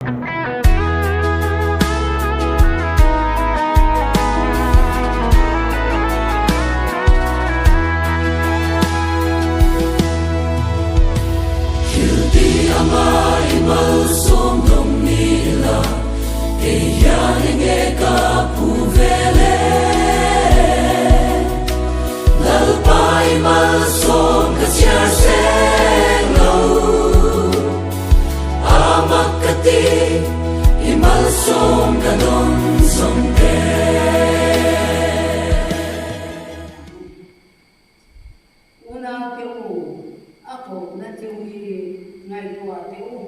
Thilti anga i malsawm dawng ni ila, kei hian enge ka phu ve le? Lalpa i malsawm ka chhiar seng lo. A mak ka ti i malsawm ka dawn zawng te. Unaute u, a kohna chu hi ngaihtuah teh u,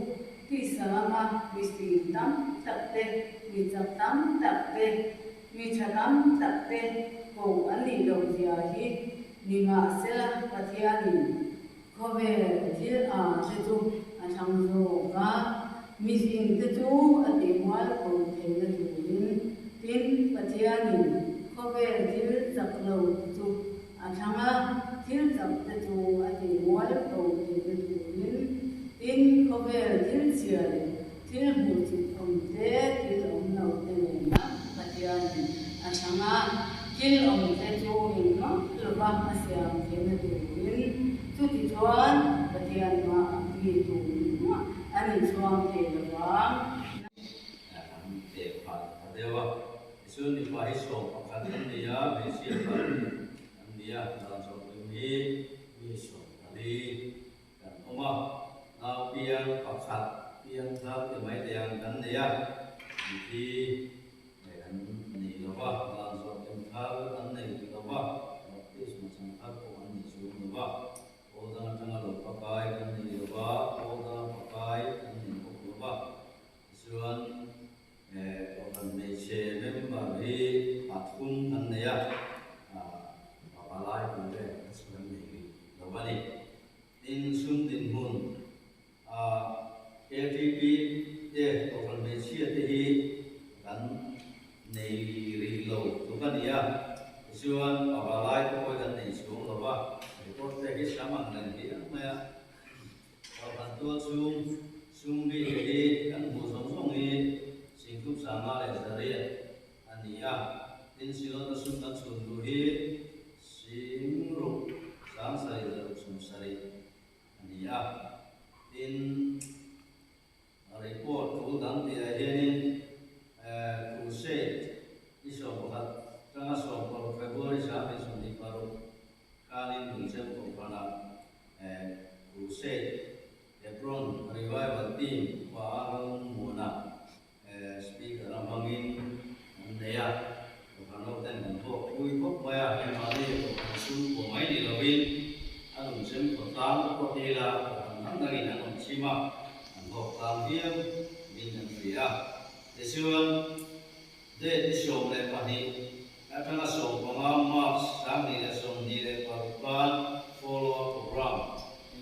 tisa lama mihring tam tak te, mi chak tam tak te, mi tha tam tak te ko an nih loh zia hi nimahsela Pathianin Khawvel thil a te chu a thlang zawk a, mihring te chu a tihmual ko theihna turin, tin, Pathianin khawvel thil chak lo te chu a thlang a, thil chak te chu a tihmual ko theihna turin, tin, khawvel thil chhia leh thil hmuh chit awm te, thil awm lo te nena Pathianin a thlang a, thil awm te chu engmah lova a siam theihna turin, chutichuan Pathian mah mi tumah an inchhuang thei lo vang. An teh phah ta deuh a, tichuan mipa hi 11 an ni a, hmeichhia pahnih an ni a, dan zawhpui hi mi 14 Kan awm a, nau piang pakhat piang thar ti mai thei ang kan nei a, mithi an nei lo va, dan zawh tum thar an nei duh lo va, baptisma chang thar pawh an nei chhung lo va, pawl dang atanga lo pakai kan nei lo va, pawl danga pakai an nei bawk lo va, tichuan Kohhran hmeichhe member hi pathum kan nei a, pavalai pui vel kha chu kan nei rih lo a ni. Tin, sum dinhmun a KTP te Kohhran hmeichhia te hi kan nei rih lo tluk a ni a, tichuan pavalai te pawh hi kan nei chhung lo va, report te hi sam ang reng hial mai a. Kohhran tual chhung sum bik hi kan hmuh zawng zawng hi Singthup Sanga leh Zariat a ni a, tin Silawta sum kan chhun duh hi Singruk Sangsarih Zaruk 70 a ni a, tin report tul dang tihah hianin Crusade ni 11 tanga 16 February 2026 khanin Lungchem Kohhranah Crusade Hebron Revival Team khua Lalmuana Speaker a hmangin an nei a, Kohhran ho ten kan thawk pui khawp mai a, keimahni Kohhran chhungkua mai ni lovin a lungchem khawtlang te pawh ti ila Kohhran dang dangin an awm chim a, an thawk tlang viau min an hria a. Tichuan date ni 12 atanga 15 March 2026 khan follow up program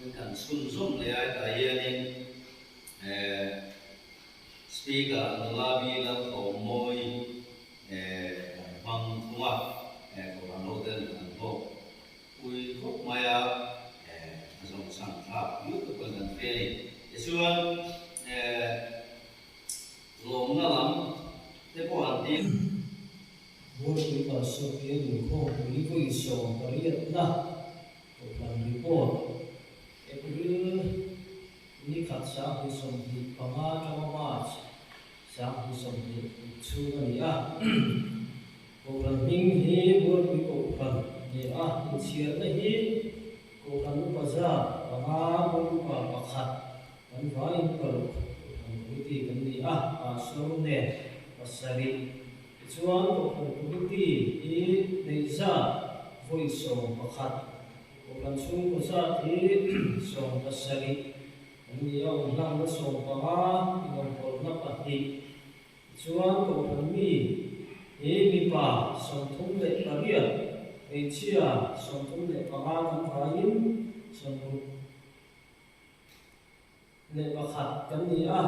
in kan chhunzawm leh a, hetah hianin Speaker nula bi Lalthawmmawi kan hmang thung a, Kohhran hoten an thawk pui khawp mai a, a zawngchhang thlak lutuk pawn kan hria a ni. Tichuan Lawmna lam te pawh an ti. Bualpui Pastor Piang Inkhawmpui vawi 18na Kohhran Report, April ni khat 2025 atanga March 2026 chhung a ni a. Kohhran hming hi Bualpui Kohhran ni a, inchhiarna hi Kohhran upa zat panga, Bual upa pakhat, Kan vaiin paruk Kohhran Committee kan ni a, Pastor nen pasarih. Tichuan Kohhran Committee hi neih zat vawi 11, Kohhran chhungkaw zat hi 17 kan ni a, awmhlangna 15, inawmpawlhna pahnih. Tichuan Kohhran mi hi mipa 38, hmeichhia 35 kan vaiin 60. 1 kan ni a,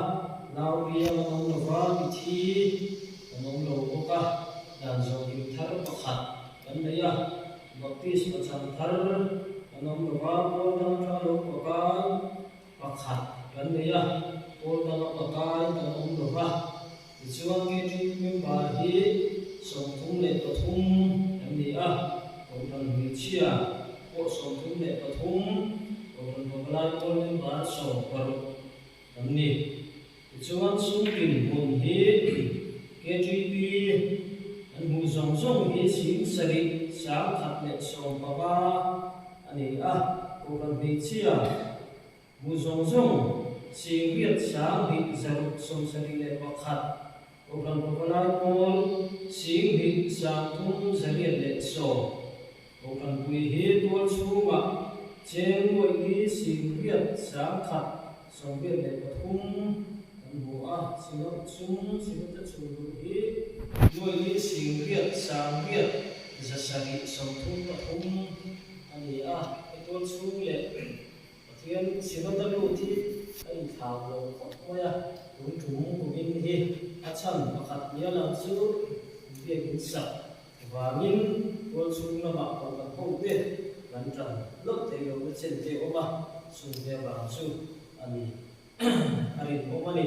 nau biang an awm lo va, mithi an awm lo bawk a, dan zawhkim thar pakhat kan nei a, baptisma chan thar an awm lo va, pawl dang atanga lo pakai pakhat kan nei a, pawl danga pakai kan awm. a. Tichuan KTP member hi 33 kan ni a, Kohhran hmeichhia pawh 33, Kohhran Pavalai Pawl member 16 kan ni. Tichuan sum dinhmun hi KTP an hmuh zawng zawng hi 7115 a ni a, Kohhran hmeichhia hmuh zawng zawng 86,271, Kohhran Pavalai Pawl 2310. Kohhran pui hi tual chhungah cheng nuaih hi 81,083 kan hmu a, Synod sum Synod-a chhun luh hi nuaih hi 68,733 a ni a, he tual chhung leh Pathian Synod-a lut hi a inthlau lo khawp mai a, tun tum kumin hi a chhan pakhat nia lang chu biakin sak Vangin tual chhung lamah pawh kan hote kan tan loh theih lohna chen te awm a, chungte vang chu a ni a rinawm a ni.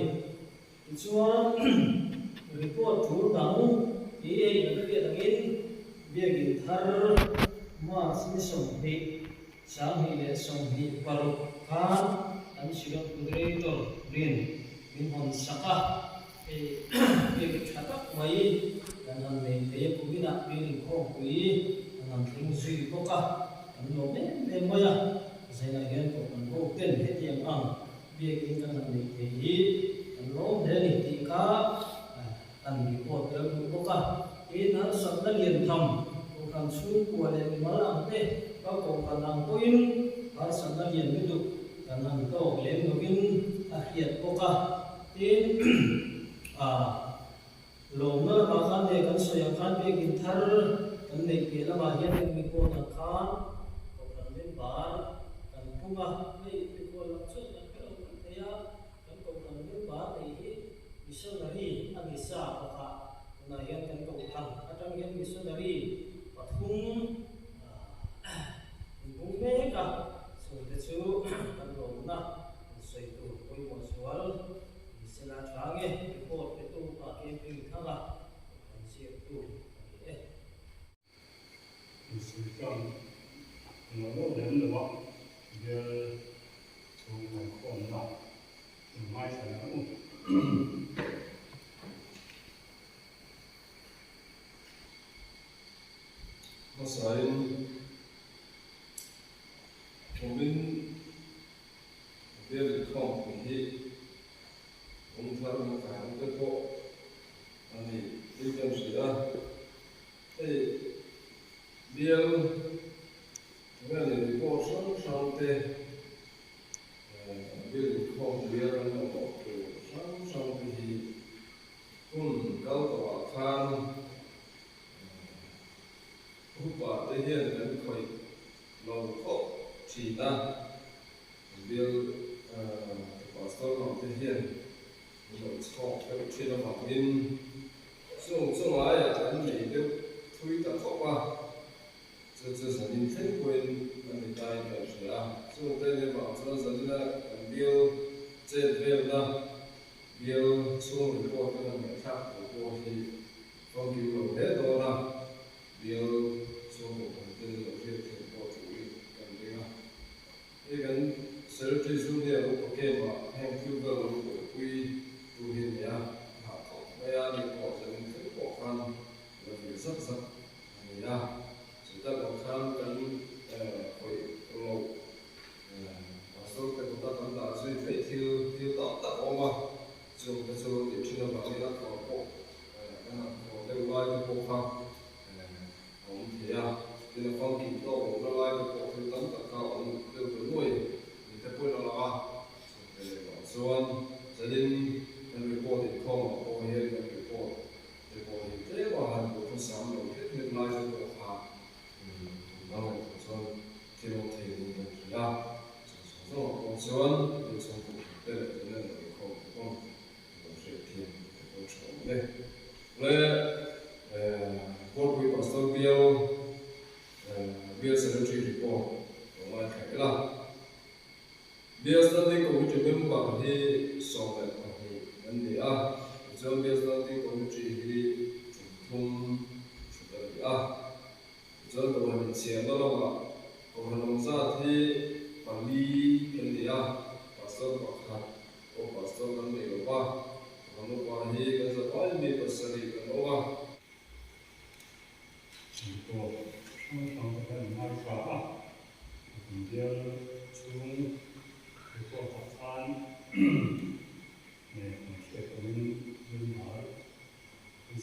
Tichuan report tul dang hi hei kan hriat angin biakin thar March ni 20, 2026 khan kan Synod Moderator rin min hawn sak a. Hei biak tha tak mai kan han nei thei a, kuminah biak inkhawmpui kan han thleng zui bawk a, kan lawm em em mai a, zainah hian kohhran ho ten hetiang ang biakin kan han nei thei hi kan lawm hle a ni tih kha kan report tel duh bawk a. Tin, harsatna lian tham kohhran chhungkua leh mimal ang te ka kohhran ang pawhin harsatna lian lutuk kan han tawk lem lovin a hriat bawk a. Tin, lawmna lamah khan leh kan sawi ang khan biakin thar kan neih piah lamah hian eng mikhual ang khan kohhran member kan pung a, hei mikhual lam chuan kan hre lo mai thei a, kan kohhran member neih hi missionary a ni sa bawk a, tunah hian kan kohhran atang hian missionary pathum an pung mek a, chungte chu kan lawmna. An sawi tur pawimawh zual ni sela tha nge report petu pa camping thang a kan ziak tu a ni e. Insuih chuan englo lo lem lo a, bial chhung ngaihkhawmna inngaithla leh ang u. Hmasain kumin Bial inkhawmpui hi awm thar na kai te pawh a ni tih kan hria a. Hei bial nge ni report hrang hrang te bial inkhawmpuia kan mamawh tur hrang hrang te hi hun kal tawhah khan upa te hian kan khawih lo khawp thin a. Bial Pastor lam te hian min lo chhawk deuh thin avangin chung chung aiah an nei deuh thui ta khawp a, chu chu zanin thleng pawhin a ni tain kan hria a. Chung te nih avang chuan zanina kan bial chet velna bial chhung report kan han ngaihthlak tur pawh hi famkim lo hle dawn a. Bial chhung kohhran te lo hriat theih pawh turin kan ring a. Hei kan Secretary Junior Upa Camp-ah heng thil vel lo buaipui tu hi a ni a, a hah khawp mai a, ni pawh zanin thleng pawh khan la vir zak zak a ni a. Chu tak ang khan kan khawih loh Pastor te kuta kan dah zui theih thil thil tam tak a awm a, chung te chu tih thin avangin a thawn pawh kan han thawn deuh lai te pawh kha a awm thei a, tin a famkim tawk lohna lai te pawh thil tam tak kha a awm deuh ta nuai ni te pawhin a lang a, chungte leh vang chuan zanin kan report inkhawmah pawh hian kan report te pawh hi tlem a han duhthusam lo hlek hlek lai te pawh kha tum dang leh tawh chuan thil awm thei niin kan hria a, chung zawng zawngah pawh chuan biak chhungkaw te leh tuna lo inkhawm te pawn lo hriat thiam te pawh tha awm e. Le Kawrpui Pastor Bial Bial Secretary report lo ngaithla ila. Bial Standing Committee member hi 12 an ni a. Tichuan Bial Standing Committee hi ṭum thum ṭhut a ni a. Tichuan Kohhran inchhiarna lamah Kohhran awm zat hi pali kan ni a, Pastor pakhat pawh Pastor kan nei lo va, Kohhran upa hi kan zavai mi pasarih kan awm a. Report hrang hrang te khan an ngaithla a, kan bial chhung report ah khan kan hriat angin member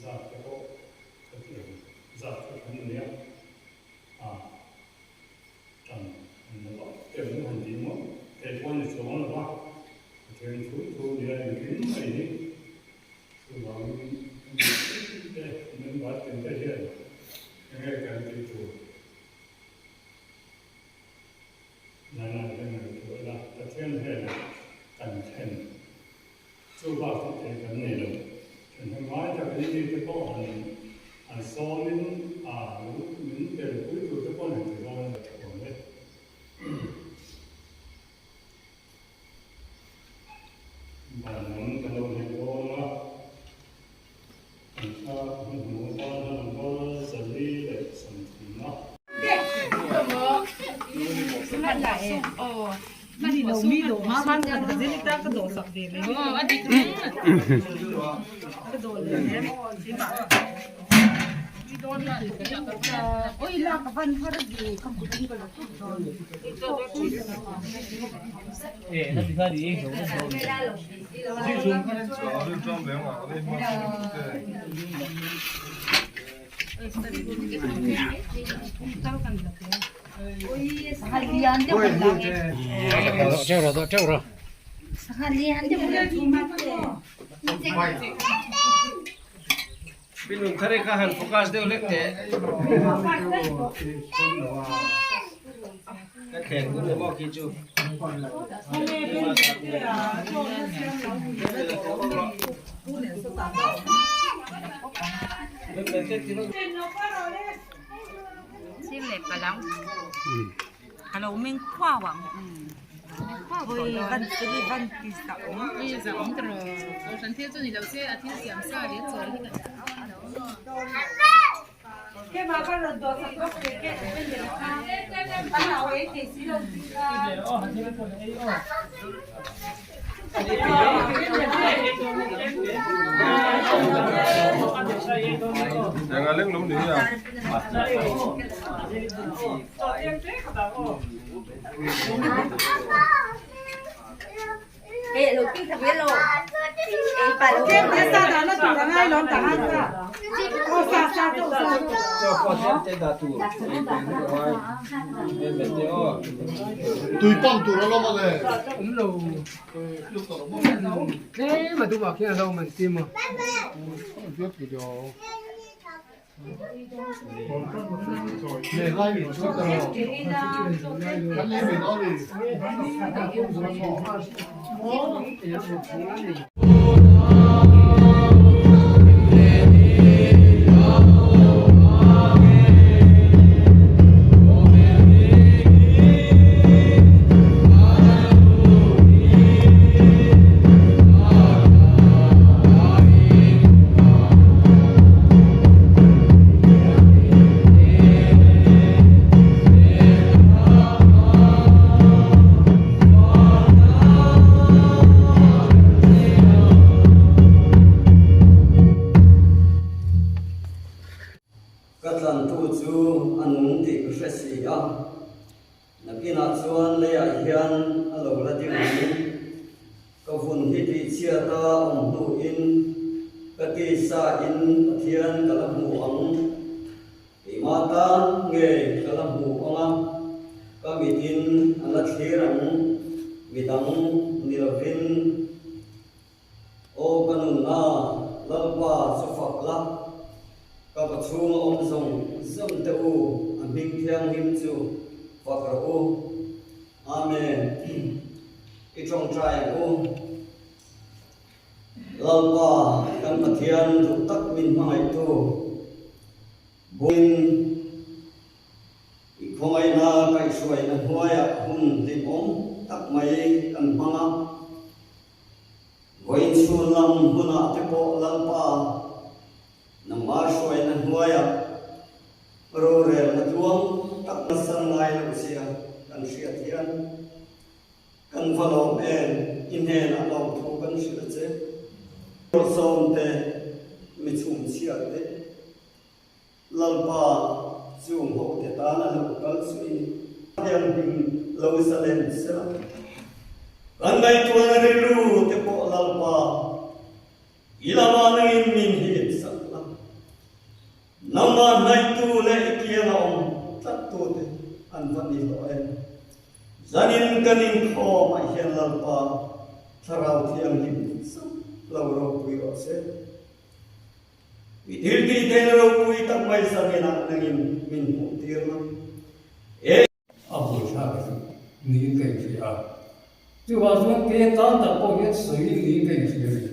zat te pawh khatiang zat kha kan nia a tan an la vak tel na han tih ngawt thei pawh a ni chuang lo va, Pathian thu thu nia engkim mai hi. Chuvangin mipui te member tin te hian enge kan tih tur nana hian ngaihtuah ila Pathian hnenah kan thlen chu bak tih theih kan nei lo. Thlen ngai takin mite pawh han han sawmin a min telpui tur te pawh an han ti dawn a tha awm e. Van lam ka lo hnek dawn a, an thla hnuhnung atan a number 430 a. Pinun thar kha han focus deuh hlek teh. Ka thleng ngun leh maw khi chu. Alo meng khuau ang. Oi van chili van ti sa awm. Oi za awm tawh rawh. Kohhran thil chu ni lo se a thil siam sa leh chawl hi kan Tui pump tur a lawm a le. Ka tlantu chu a nung tih ka hre si a, nakinah chuan leiah hian a lo la ding ang. Ka vun hi tihchhiat a awm hnuin ka tisa in Pathian ka la hmu ang. Keimah tan ngei ka la hmu ang a, ka mitin a la thlir ang, midang ni lovin. Aw ka nunna, Lalpa chu fak la, ka pachhunga awm zawng zawng te u, a hming thianghlim chu fak rawh u. Amen. I tawngtai ang u. Lalpa kan Pathian duh tak min hmangaihtu buin i khawngaihna kaihhruaina hnuaiah hun hlimawm tak mai kan hmang a. Vawiin chhun lam hunah te pawh Lalpa. va lawm em, i hnenah lawmthu kan hrilh a che. Ruahsawm te, mi chhumchhia te, Lalpa chung ho te tan a lo kal chu i ni. Thianghlim lo zalen sela. Kan ngaihtuahna rilru te pawh Lalpa i lamah nangin min hip sak la. Nangmah hnaihtu leh i kianga awm tlattute an va ni hlawh em? Zanin kan inkhawmah hian Lalpa Thlarau Thianghlim chauh lo ropui rawh se. I thiltih theihna ropui tak mai zaninah nangin min hmuhtir la. E. A buaithlak a chu niin ka inhria a, chuvang chuan ke tan tak pawh hian sawi niin ka inhria a ni.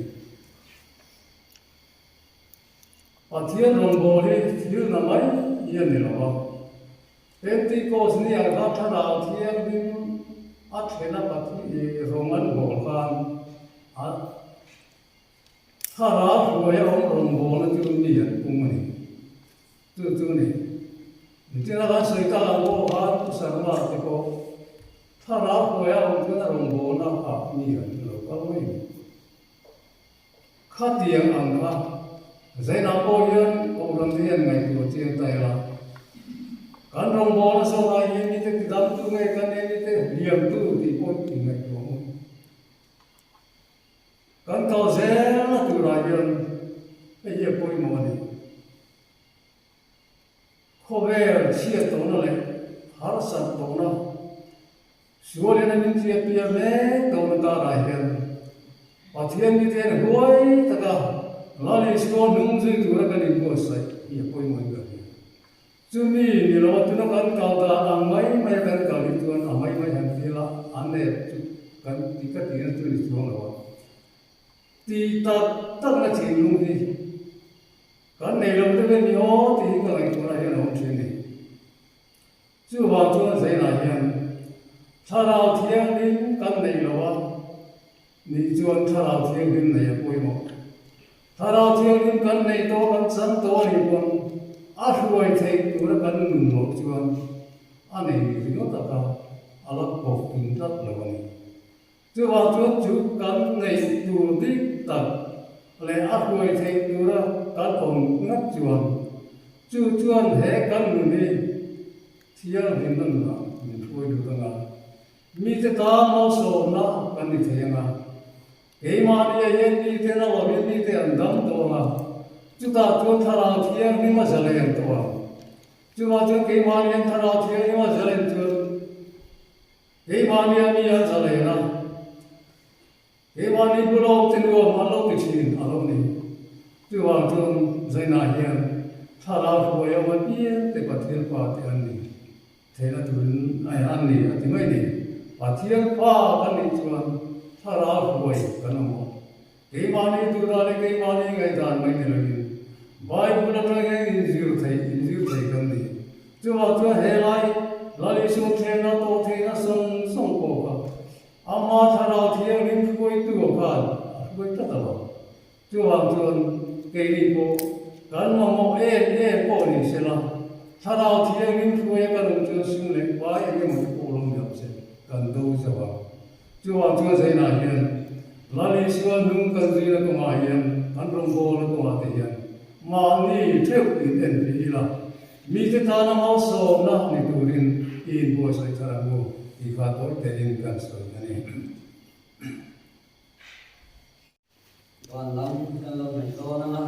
Pathian rawngbâwl hi thil na mai hi a ni lo a. Pentikos ni ang kha Thlarau Thianghlim a thlen a Pathian rawng an bawl khan a Thlarau hruai a awm rawngbâwlna chu mi an pung a ni. Chu chu ni. Nichina kan sawi tak ang pawh khan Pu Sarma te pawh Thlarau hruai a awm chuan a rawngbâwlna ah mi an lo kal mai a ni. Khatiang ang kha Zainah pawh hian Kohhran te hian ngaihtuah chiang ta ila, kan rawngbâwl a sawn ai hian mite tidamtu nge kan eng mite hliamtu tih pawh inngaihtuah ang u. Kan kal zel a turah hian hei hi a pawimawh a ni. Khawvel chhiat tawhna leh harsat tawhna Sualin a min chiat piah mek tawhna karah hian Pathian miten huai taka Lal Isua hnung zui tura kan inbuatsaih hi a pawimawh in ka hria. Chumi ni lo a tuna kan kal dan ang mai mai a kan kal hi chuan a mai mai han ti ila a nep chu kan ti ka tihna chu ni chuang lo a. Tih tak takna thinlung hi kan nei lo deuh em ni aw tih hi ka ngaihtuahna hian a awm thin a ni. Chuvang chuan Zainah hian Thlarau Thianghlim kan neih lo a nih chuan Thlarau Thianghlim nei a pawimawh. Thlarau Thianghlim kan neih tawh kan chan tawh a nih pawn a hruai theih tura kan nun loh chuan a nei ringawt taka a la kawp tum tlat lo a ni. Chuvang chuan chu kan neih tur dik tak leh a hruai theih tura kan awm ngat chuan chu chuan he kan nun hi thianghlimna nunah min hruai lut anga, mite tan malsawmna kan ni thei anga, keimahni ah hian mite na lovin mite an dam tawh anga, chutah chuan Thlarau Thianghlim a zalen tawh ang. Chuvang chuan keimahni hian Thlarau Thianghlim a zalen chuan Keimahnia mi an zalen a, keimahni bula awm te nuam an lo ti thin a lo ni. Chuvang chuan Zainah hian thlarau hruai awm apiang te Pathian Pa te an ni theihna turin an ni a ti mai ni. Pathian Pa kan nih chuan thlarau hruai kan awm awm. Keimahni duhdan leh keimahni ngaihdan mai ni loin Bible atang hian inzir thei inzir thei kan ni. Chuvang chuan helai Lal Isua thlenna tawh theihna sawng sawng pawh kha ama Thlarau Thianghlim hruaitu a khan a hruai tlat a lo. Chuvang chuan keini pawh kan mamawh em em pawh ni sela Thlarau Thianghlim hruaia kan awm chuan sum leh pai eng emaw te pawh lo ni ang se kan do zo ang. Chuvang chuan Zainah hian Lal Isua hnung kan zuina kawngah hian kan rawngbawlna kawngah te hian mahni theuh in en pi ila, mite tana malsawmna ni turin i inbuatsaih thar ang u tih kha tawi tein kan sawi a ni. Van lam kan lo hnaih dawn ang a,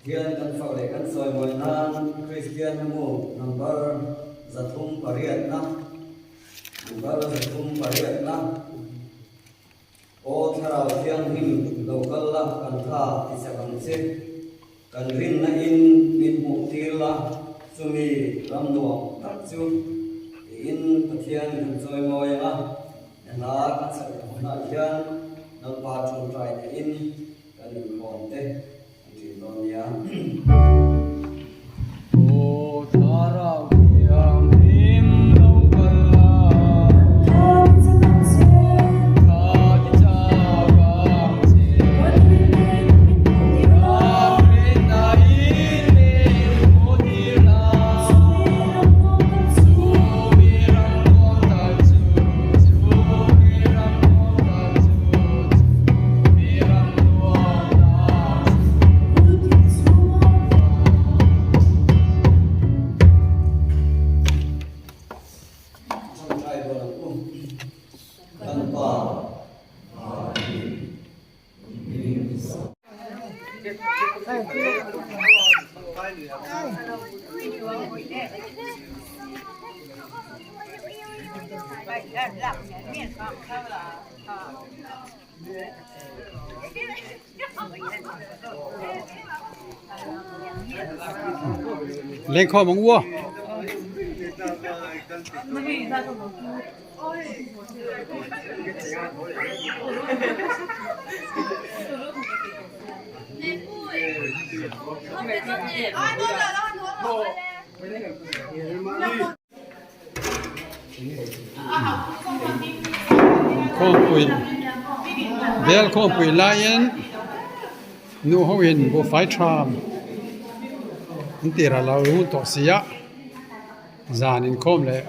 Thian kan fak leh kan sawi mawi nan Kristian emaw number 308 na, number 308 na, Aw Thlarau Thianghlim lo kal la kan tha ti chak ang che, kan rinna in min hmuh tir la chumi ram nuam tak chu tiin Pathian kan chawi mawi ang a. Hla kan sak leh hunah hian Lalpa ṭawngṭai tein kan inkhawm te an ṭin dawn nia. Aw Thlarau Thianghlim lo kal la. Tha ti chak ang che. Ram rinna in min hmu tir la. Chumi ram nuam tak chu. Leng khawm ang u aw. Khawmpui bel khawmpui laiin nu ho in buhfai tham an tir a lo hun tawh si a zan inkhawm leh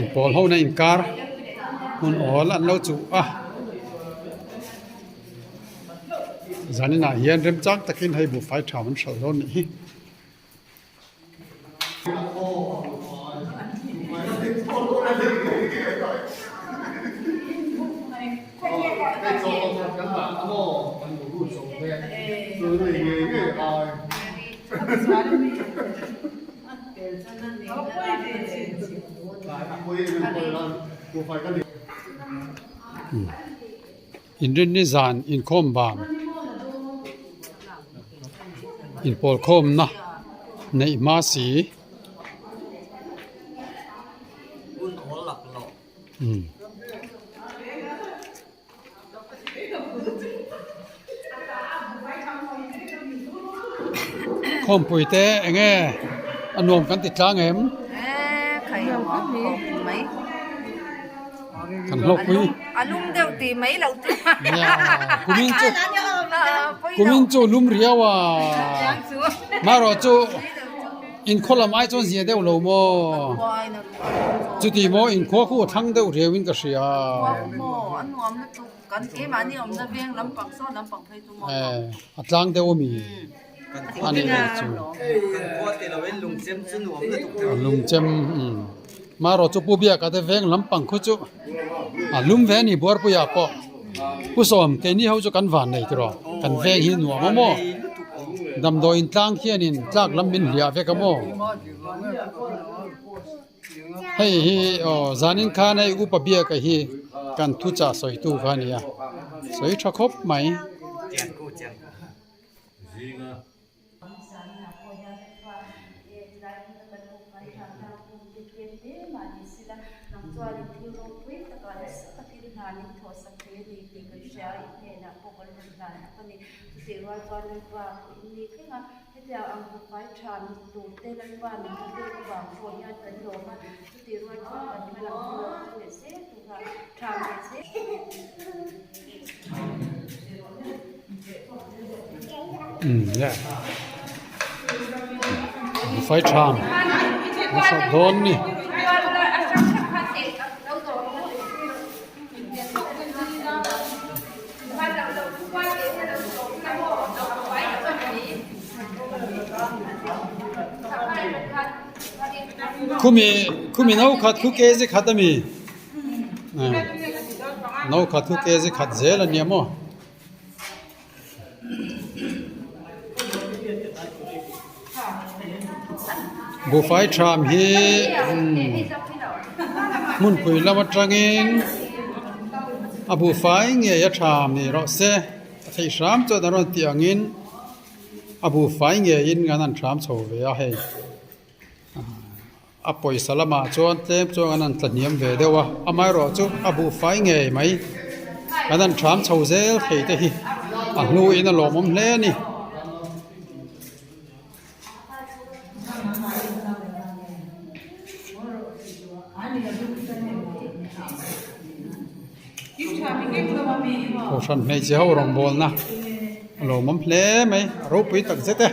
inpawl ho na inkar hmun awl an lo chuh a zaninah hian remchang takin hei buhfai tham an hralh dawn a nih hi. Inrinni zan inkhawm bang inpawl khawmna neih hma si. Khawmpui te eng nge a nuam kan ti tlang em? Kan hlawkpui. A lum deuh ti mai lo chu. Kumin chu kumin chu lum riau a. Marawh chu Inkhua lam ai chuan zia deuh lo maw? Chuti maw inkhua khu a thlang deuh riau in ka hria. A tlang deuh a mi? A ni lo chu. Lungchem marawh chu Pu Biaka te veng lampang khu chu a lum ve a ni Buarpuiah pawh. Pu Sawm keini ho chu kan van nei tiraw kan veng hi nuam a maw? Damdawiin tlang hianin tlak lam min hliah vek a maw? Hei hi aw zanin khan hei upa biaka hi kan thuchah sawitu kha a ni a, sawi tha khawp mai. Chutih rual chuan Lalpa pawh in ni thleng a, hetiang ang hmafai tha mit tur te Lalpa min pek avang pawh hian kan lawm a, chutih rual chuan kan hma lam hi lo kal leh zel tura tha leh zel. Umm le hmafai tha an hralh dawn ni. Khumi khumi no khat khu kg khat a mi no khat khu kg khat zel a nia maw. Buhfai tham hi hmunpui lam atangin a buhfai ngei a tham ni rawh se a theih hram chuan a rawn tih angin a buhfai ngeiin an han tham chho ve a hei a pawisa lamah chuan tlem chuan an han tla hniam ve deuh a amaherawh chu a buhfai ngei mai an han tham chho zel thei te hi a hnuin a lawmawm hle a ni. Kohhran hmeichhe ho rawngbawlna a lawmawm hle mai a ropui tak zet e.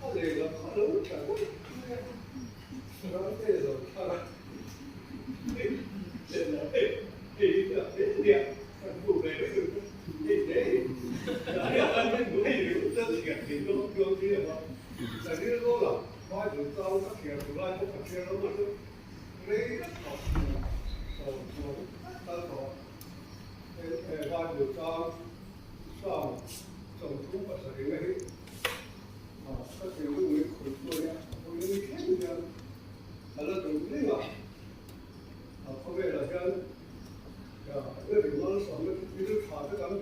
A lehlam kha a lo tla daih mai a, Ramte zo thar a, hei lehlam hei hei hi chu a fel nia, kan hmu ve vek ang chu, hei te hi tlaiah khan kan hmu hei ringawt chuan chhiar thei dawn dawn si lo va, ka rilru la Bible chang ka chhiar duh lai pawh ka chhiar lo mahse rei tak tawh chuan kal tawh a, he Bible chang Psalm 37 na hi Ka thinlung min khawih tu ania, vawiin thleng hian a la dawm reng a, a khawvelah hian ring malsawmna chu thil tha vek ang.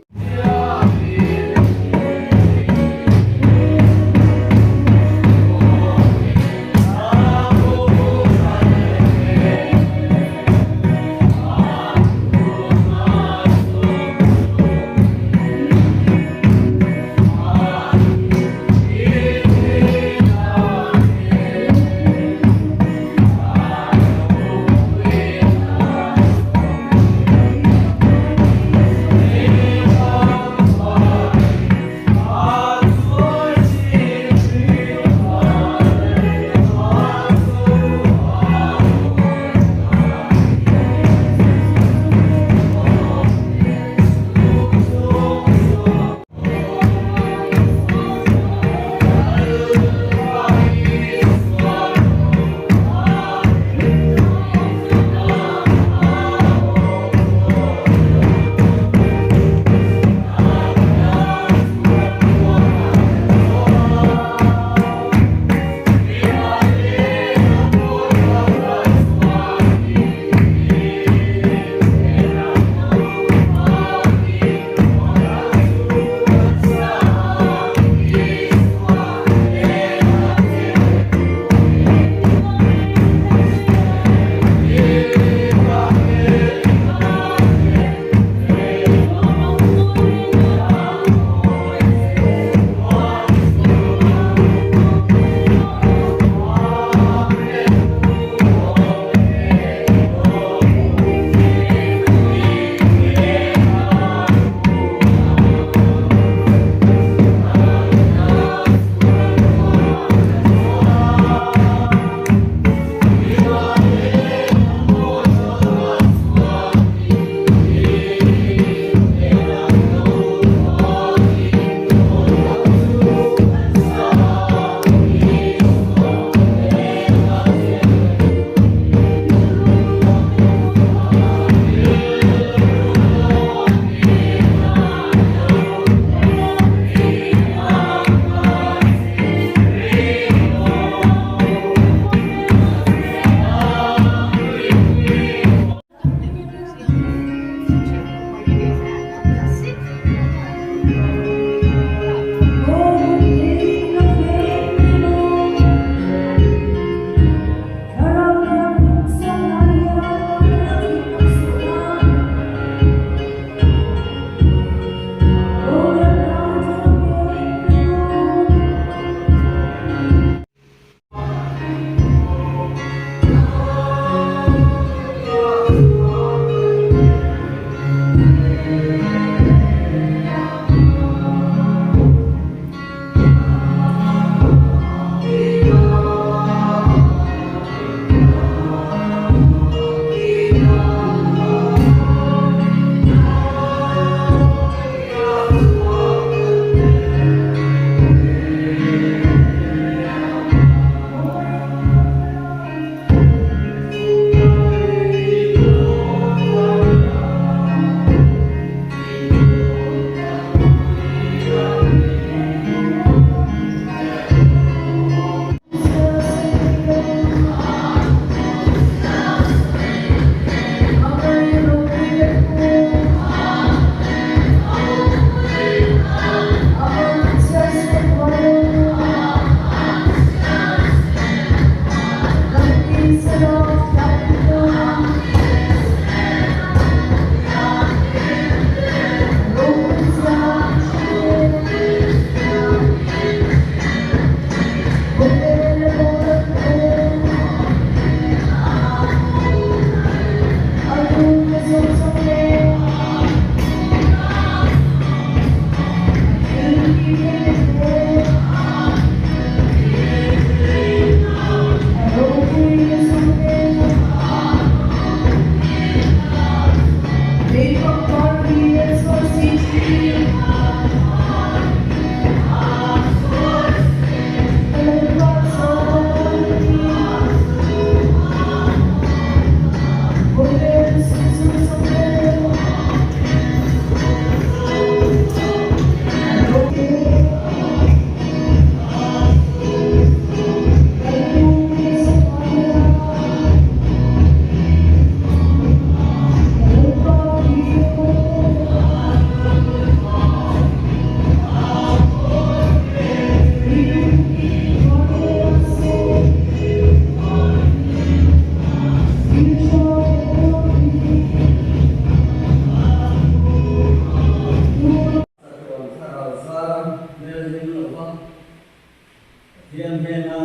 Pathian hnena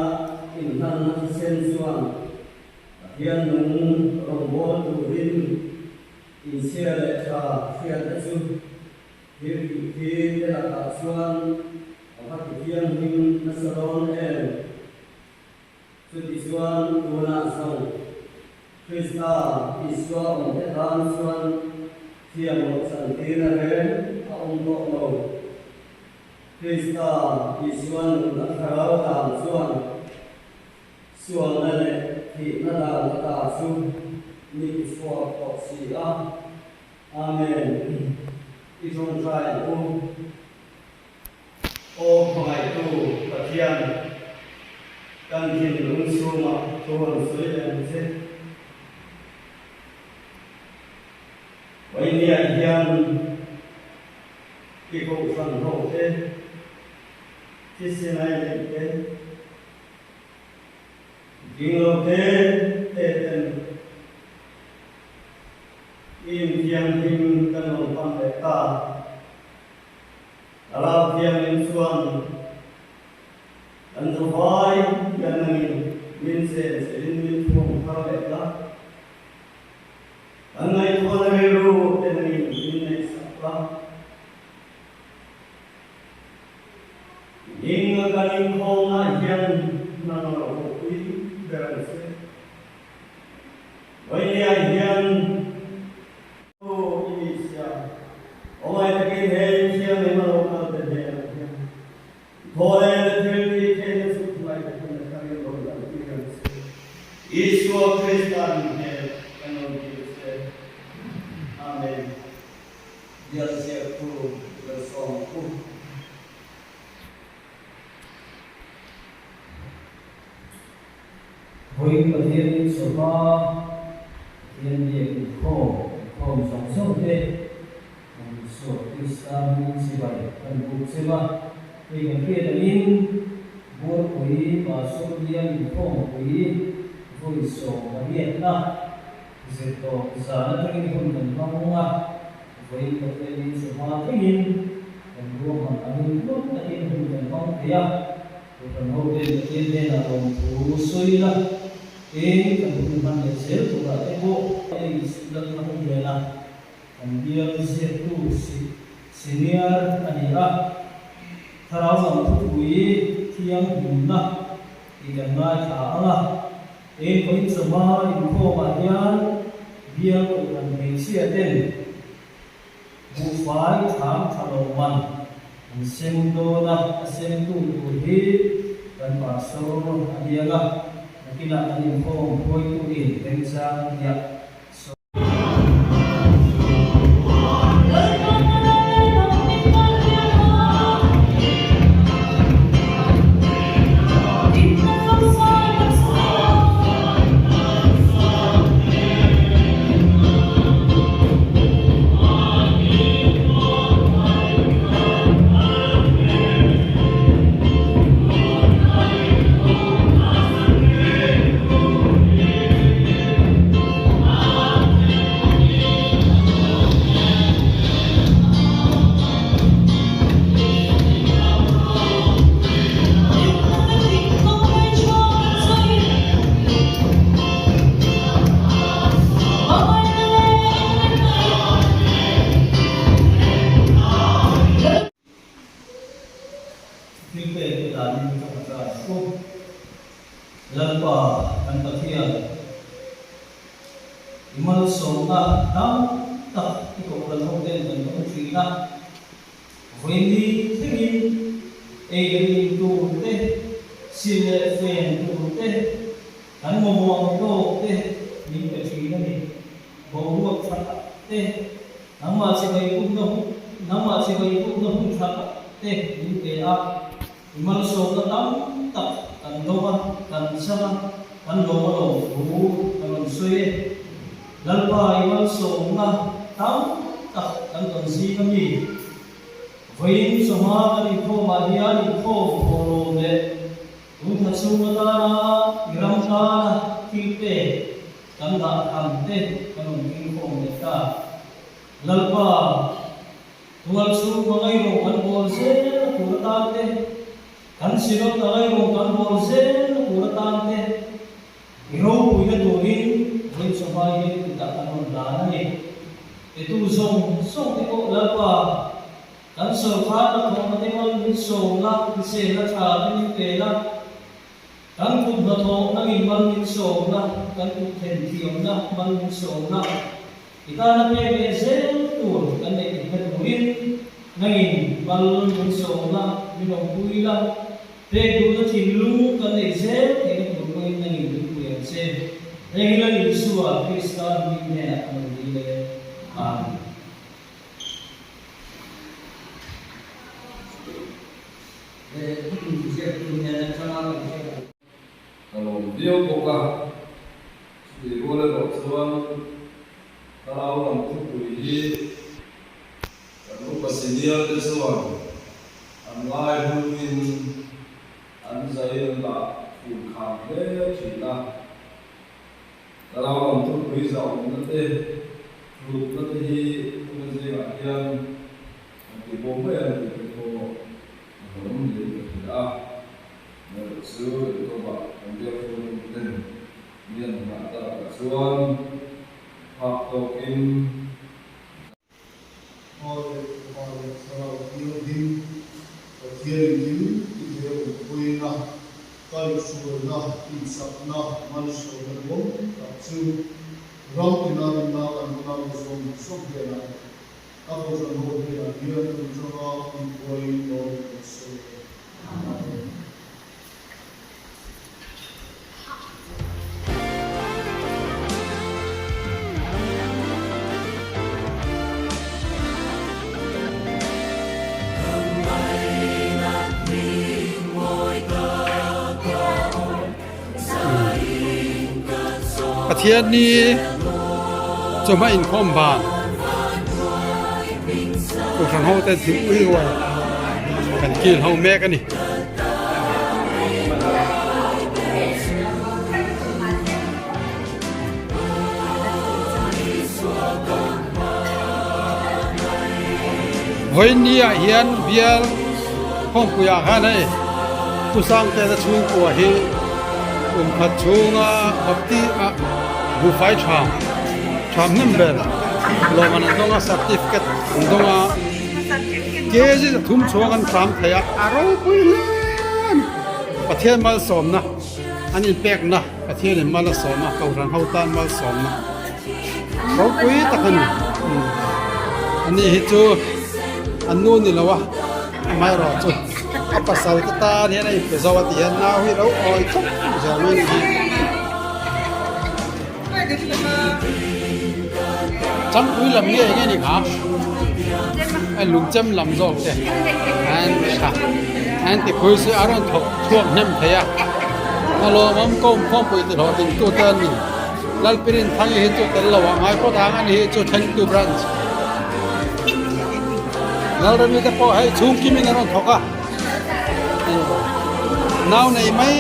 inhlanna thisen chuan Pathian nung rawngbâwl turin inchhia leh ṭha hriatna chu thil tih thi te lakah chuan a va ti thianghlim nasa dawn em? Chutichuan tunah zawng Krista Isua awmte tan chuan thiam loh chantirna reng a awm tawh lo. Krista Isua nunna thlarau dan chuan sualna leh thihna dan ata chu mi tichhuak tawh si a. Amen. I tawngtai ang u. Aw hmangaihtu Pathian, kan thinlung chhungah thu an sawi leh ang che. Vawinia hian i kohhran ho te, thisen ai neih te, ding lo te te ten i inthianghlim kan rawn pan leh ta. Thlarau Thianghlim chuan kan zavai hian nangin min chen chelhin min thuam thar leh la. Kan ngaihtuahna rilru te nangin min neihsak la. Hming a kan inkhawmna hian nang lo ropui ber ang che. Vawinia hian. Aw i ni sia, awngai takin he inthianghlim a lo kal te hnenah hian thaw leh na thil tih theihna chu hmangaih takin a tharin rawn kal tir ang che. Isua Krista min hmel kan rawn tir che. Amen. Bial ziaktu Lalsawm Pu. Vawiin Pathianin sawma Pathian biak inkhawm inkhawm zawng zawng te kan Isua Krista hmingin chibai kan buk chem a, hei kan hriat angin Buarpui Pastor bial inkhawmpui vawi 18na zirtawp zan atangin hun kan hmang a, vawiin Pathianin sawma thlengin kan ruahman angin hmun takin hun kan hmang thei a. Kohhran hoten Pathian hnenah lawmthu sawi ila, eng kan hun hman leh zel turah te pawh hei lalna hun nena kan bial ziaktu senior a ni a, thlarau lam thupui thianghlimna tih kan ngaithla ang a, eng vawiin chawhma inkhawmah hian bial kohhran hmeichhia ten Buhfai thlam tha lo man an sem dawn a, a semtu tur hi kan pastor a biak a, nakinah kan inkhawm hruaitu in remchang a tia. Thil pek te danin ka hmu ta ang u. Lalpa kan Pathian, i malsawmna tam tak i kohhran ho ten kan dawng thin a. Vawiin thlengin ei leh in tur te, sil leh fen tur te, kan mamawh ang tawk te min pe thin a ni. Boruak tha tak te, nangmah chibai pukna hun, nangmah chibai pukna hun tha tak te min pe a. I malsawmna tam tak kan dawng a, kan chang a, kan lawm a lawm thu ka rawn sawi e. Lalpa i malsawmna tam tak kan tawn zing a mi. Vawiin chawhma kan inkhawmah hian inkhawm thawhlawm leh tun tha chhung atana i ram tana thil pek kan dah tham te kan rawn inkhawm leh ta. Lalpa. Tual chhung hmangaih rawh kan bawl zel a tur atan te, Kan Synod a ngaihawm kan bawl zel na tur atan te i ropuina turin vawi chawhmai hi kutah kan rawn hlan a ni. Petu zawng zawng te pawh Lalpa, kan sawrkar hnathawhna te mal min sawm la, hriselna tha te min pe la, kan kut hnathawh nangin mal min sawm la, kan kut thenthiamna mal min sawm la, I tana pek leh zel tur kan neih theihna turin nangin mal min sawm la, min awmpui la, pek duhna thinlung kan neih zel theihna tur pawhin nangin min pui ang che. Heng hi Lal Isua Krista hming hnenah kan rawn dil e. Amen. Ka lawm viau bawk a, chutih rual erawh chuan thlarau lam thupui hi kan upa senior te chuan an ngai hluin an zai an dah fun kham hle thin a. Thlarau lam thupui zahawmna te, hlutna te hi tuna zingah hian an ti bawm mai ang tih te pawh a hlawm niin ka hria a. Erawh chu Jakoba kan biak hruaitu ten mi an nghah takah chuan phak tawkin Pa leh Fapa leh Thlarau Thianghlim Pathian engkim ti thei a awmpuina, kaihhruaina, tihchakna, malsawmna duang tak chu ram tina rinna kan unau zawng zawng hnenah a kohhran ho hnenah hian tun tanga inbuai dawn rawh se. Amen. Pathian ni chawhma inkhawm ban Kohhran ho te thing ui rual kan kil ho mek a ni. Vawiin ah hian bial khawmpui ah khan hei Pu Sangtena chhungkua hi kum khat chhunga Bapti ah buhfai tha tha hnem ber lawm an dawng a certificate an dawng a kg thum chhuang an hram thei a a ropui hle a ni Pathian malsawmna an inpekna Pathian in mal a sawm a Kohhran ho tan malsawmna ropui tak a ni ani hi chu an nu ni lo a amaherawh chu a pasal te tan hian a inpe zo a ti hian nau hi lo awi thawk zel mai a ni hi. Changpui lam nge enge ni kha a lungchem lam zawk te an tha an ti phui se a rawn thawk chhuak hnem thei a a lawmawm kawm khawmpui ti hlawh ding tu te an ni Lalpirin Thangi hi chu tel lo ah ngai phawt ang ani hi chu thlengtu branch Lalremi te pawh hei chhung kimin a rawn thawk a nau nei mai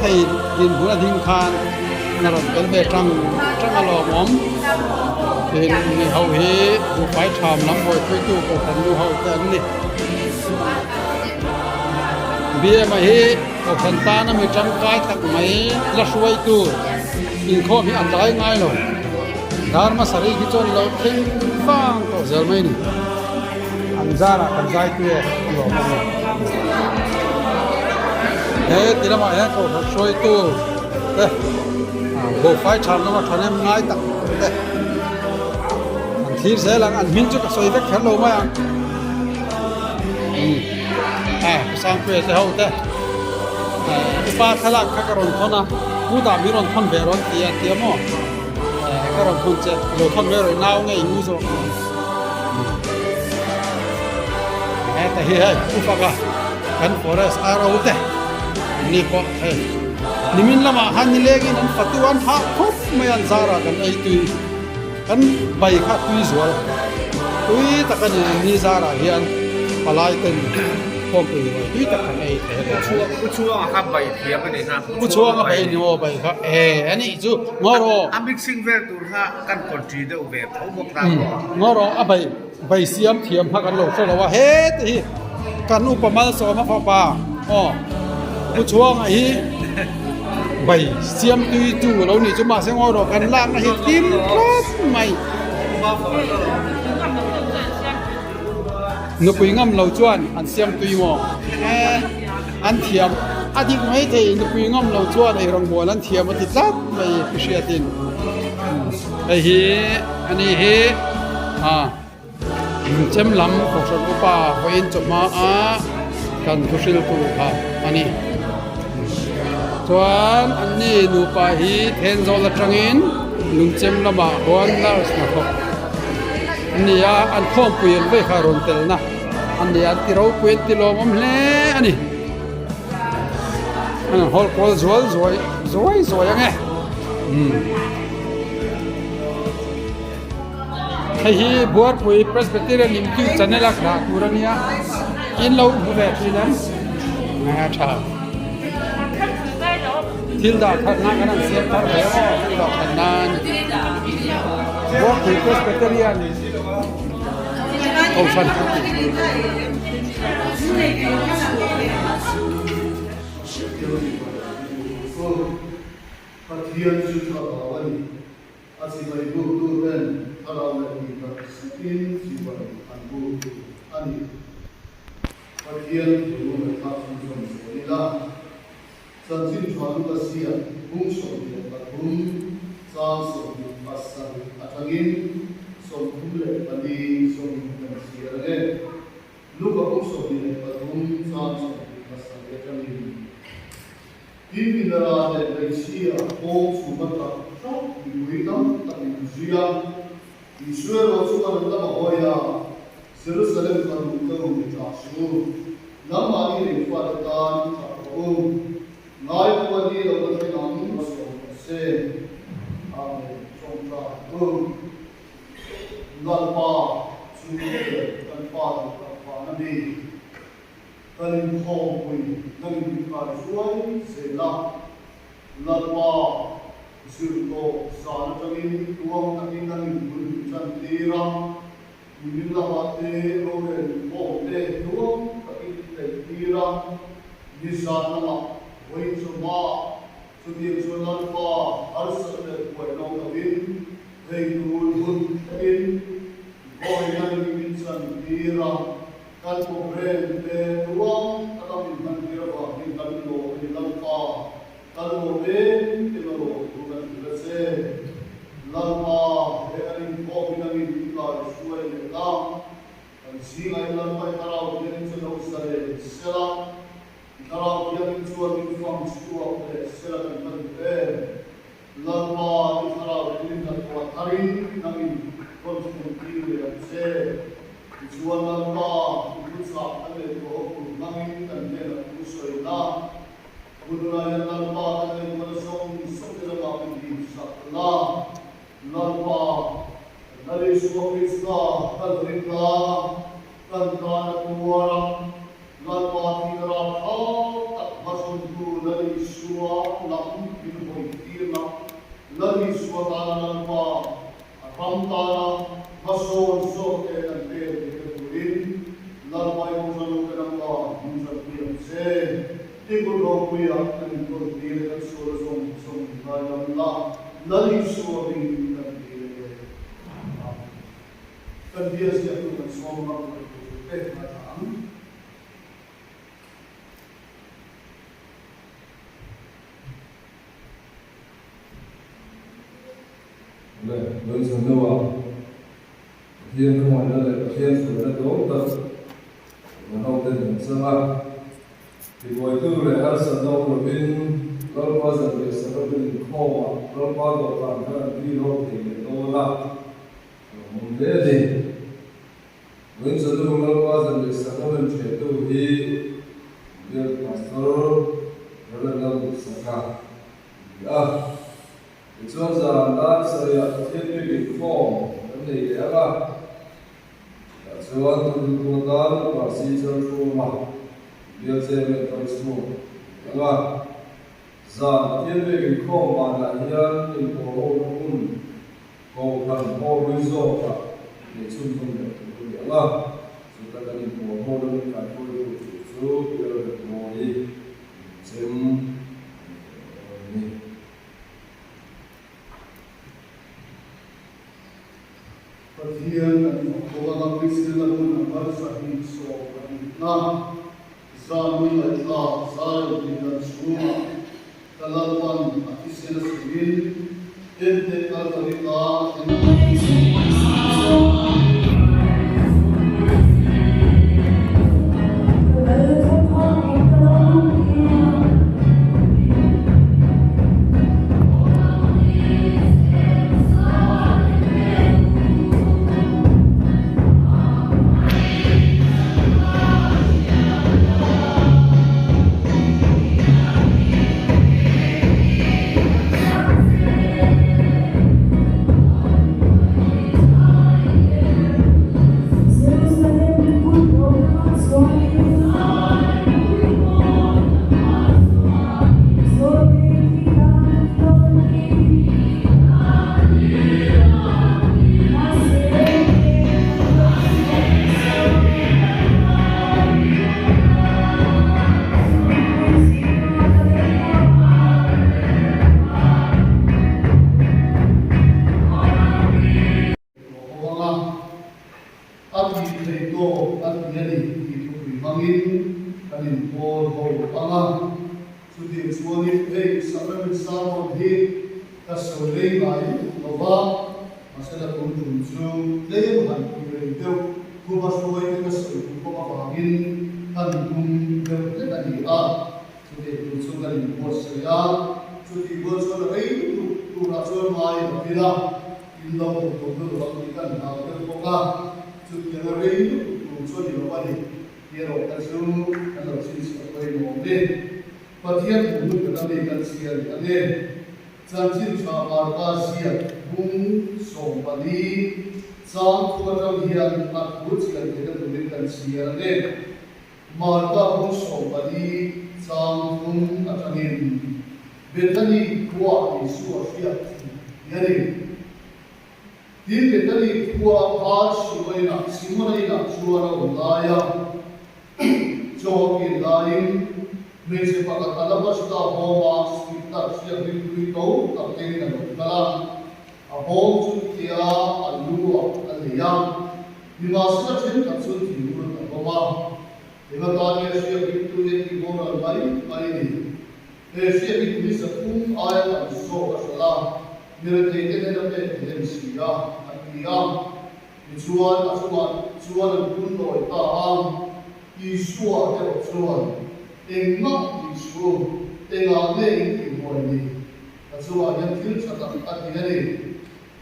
thei dinhmun a ding khan a rawn tel ve tang tang a lawmawm tin mi ho hi buhfai tham lam buaipuitu kohhran nu ho te an ni bma hi kohhran tana mi tangkai tak mai la hruaitu inkhawm hi a tlai ngai lo dar hmasa rih hi chuan lo thleng vang tawh zel mai a ni. An zarah kan zai tu e a lawm a ni. He ti lamah hian kohhran hruaitu te buhfai than lama thahnem ngai tak te an thlir zel ang an hming chu ka sawi vek kher lo mai ang. A Sangpuia te ho te upa thlalak kha ka rawn thawn a pu dah min rawn thawn ve rawn ti a tia maw ka rawn thawn che lo thawn ve rawh nau nge i u zawk. Heta hi hei ufaka kan forest ro te ni pawh hei nimin lamah khan nilengin an fatu an hah khawp mai an zarah kan ei tui kan bai kha tui zual tui tak a ni ni zarah hian palai ten khawmpui ruai tui tak kan ei thei a ni. Pu Chhuanga kha bai thiam a ni kha. Pu Chhuanga bai ni maw bai kha e a nih chu ngaw rawh. A mixing vel tur kha kan konṭi deuh ve tho bawk ta maw? Ngaw rawh a bai bai siam thiam kha kan lo hre lo a heti hi kan upa Malsawma fapa aw. Pu Chhuanga hi bai siam tui tu a lo nih chu mahse ngawi rawh kan lakna hi tim tlat mai. Nupui ngam lo chuan an siam tui maw? Eh an thiam a dik mai thei nupui ngam lo chuan ei rawngbawl an thiam a ti tlat mai pi hriatin. Hei hi ani hi ah. Chem lam Kohhran upa vawiin chawhma a kan thuhriltu kha a ni. Chuan anni nupa hi Thenzawl atangin Lungchem lamah huan nurse hnathawk an ni a, an khawmpui an vei kha rawn telna an ni a, an ti ropui an ti lawmawm hle a ni. An hawl kual zual zuai zuai zuai ang e. Hei hi Buarpui Presbyterian YouTube channel a dah tur a nia in lo hmu ve thin em a tha thil dah that nan kan han siam thar ve aw thil dah that nan Buarpui Presbyterian Kohhran Pathian chu tha vau a ni. A chibai buktu ten thlarau leh tih tak zetin chibai an buk a ni. Pathian thu ngaihthlak chhunzawm zel ila, Chanchin Tha Luka ziak bung 23 chang 27 atangin 34 zawngin kan chhiar ang e. Luka bung 23 chang 27 atangin. Tin, Minara leh hmeichhia kawng chhuma tak tak mipui tam tak in zui a. Isua erawh chu an lam a hawi a, Jerusalem fanu ka u ni tah su, nangmahni lei fate tan i tah rawh u, ngai pawh a ni lo na thleng ang sawm rawh se. Amen. Tawngtai u. Lalpa chu kan Pa duh tak vang a ni. Kan inkhawmpui nang in min kai hruai zel a, Lalpa zir tawh zan atangin tuang takin nang in bul min tan tir a, nimin lamah te rorel inkhawm te tuang takin min neih tir a, nizan lamah vawiin chawhma chutiang chuan Lalpa harsat leh buai lo lovin thei tur hun thlengin vawiin nang in min chan tir a. Kan programme te ruang taka min hman tir avangin kan lawm a ni Lalpa, kan lawm em em a lawm thu kan hrilh a che. Lalpa, he an inkhawmin an inkai hruai leh la, kan zingah in Lalpa i Thlarau Thiangin chu lo zalen sela, i Thlarau Thiangin chuan min fang chhuak leh sela kan va duh em. Lalpa, i Thlarau Thiangin hnathawh tharin nangin rawn thleng tir leh ang che. Tichuan Lalpa, i thuchah kan leh tuah awk tur hmangin kan hnenah thu sawina. Hunah hian Lalpa kan ngaihtuahna zawng zawng te lamah min hlim sak la. Lalpa, kan Lal Isua Krista kal ring la, kan tan a tuar a, Lalpa thihna rapthlak tak hmachhawntu Lal Isua lam min hawi tir la. Lal Isua tana Lalpa, A ram tana hmasawn zawk te kan pek theihna turin Lalpa i Kohhran te lama min tanpui ang che. I kut ropuia kan inkawl tir leh kan sual a zawng zawng min lai lam la, Lal Isua hmingin kan ti leh e. Amen. Kan bia ziaktu kan sawm ram hruaitu te ngaithla ang. Le, Lawngchhan deuha Pathian khawngaihna leh Pathian hruaina tlawm tak kan hoten kan chang a. Tibuaitu leh harsatna awm lovin Lalpa zan leh Sabbath inkhawmah Lalpa dawhkan kha an ti ho thei leh dawn a, a lawmawm hle a ni. Lawngchhan deuha Lalpa zan leh Sabbath an ṭhehtu hi Bial Pastor Rev. Lalduhsaka a ni a. Tichuan zan dar sarihah Pathian biak inkhawm kan nei leh ang a, tah chuan thuthlung atan upa si chal thum a, bial chairman kal chhuak leh ang a. Zan Pathian biak inkhawm banah hian inpawlhawkna hun Kohhran haw resort-ah neih chhunzawm leh tur a ni ang a, chuta kan inpawlhawkna min kaihruaitu tur chu Pi Lalremawii ni se. sem a ni leh dawn a ni. Pathian kan fak bawk anga Kristian la hun a harsa hi 12na zan ngaihthla Zion pindan chhungah ka Lalpan a thisen a sumin Ente Kalvari tlang a thleng. Rawng a, a tih theih tawk a ti a ni tih thupui hmangin kan inpawl ho ang a. Chutiang chuanin hei Sacrament Sermon hi ka sawi rei ngai lutuk lo va, mahse la tum tum chu tlem han tih rei deuh thuba hruaite ka sawi duh bawk avangin kan tum deuh hlek a ni a. Chutiang tur chu kan inbuatsaih a, chutih rual chuan a rei lutuk turah chuan ngai lo ila, in lo hmu tum lutuk ang tih kan hlau deuh bawk a, chutiang a rei lutuk tur chu a ni lo a ni. Tih erawh kha chu kan lo chhinchhiah pawimawh awm e. Pathian thu hun kan ami kan chhia leh ang e. Chanchin tha Marka ziak bung 14 chang thu atang hian a thu chian theihna turin kan chhiar ang e. Marka bung 14 chang thum atangin Bethany khua Isua hriat thu hi a ni. Tin, Bethany khua pa Simona Simona inah chuan a awm lai a, chaw a kil laiin hmeichhe pakhat alabasta bawma spiktar hriak rimtui to tak kengin a lo kal a, a bawm chu tia a lu ah a lei a, nimahsela thenkhat chuan thinur an awm a, enga tan nge hriak rimtui a tih boral mai mai ni? He hriak rimtui 300 aia tam zawk a hralh a. Mi retheite hnena pek thei a ni si a, an ti a. Tichuan, a chungah chuan an pun nawi ta a. Isua erawh chuan, Engmah tih chu engah nge in tih buai ni? Ka chungah hian thil tha tak a ti a ni.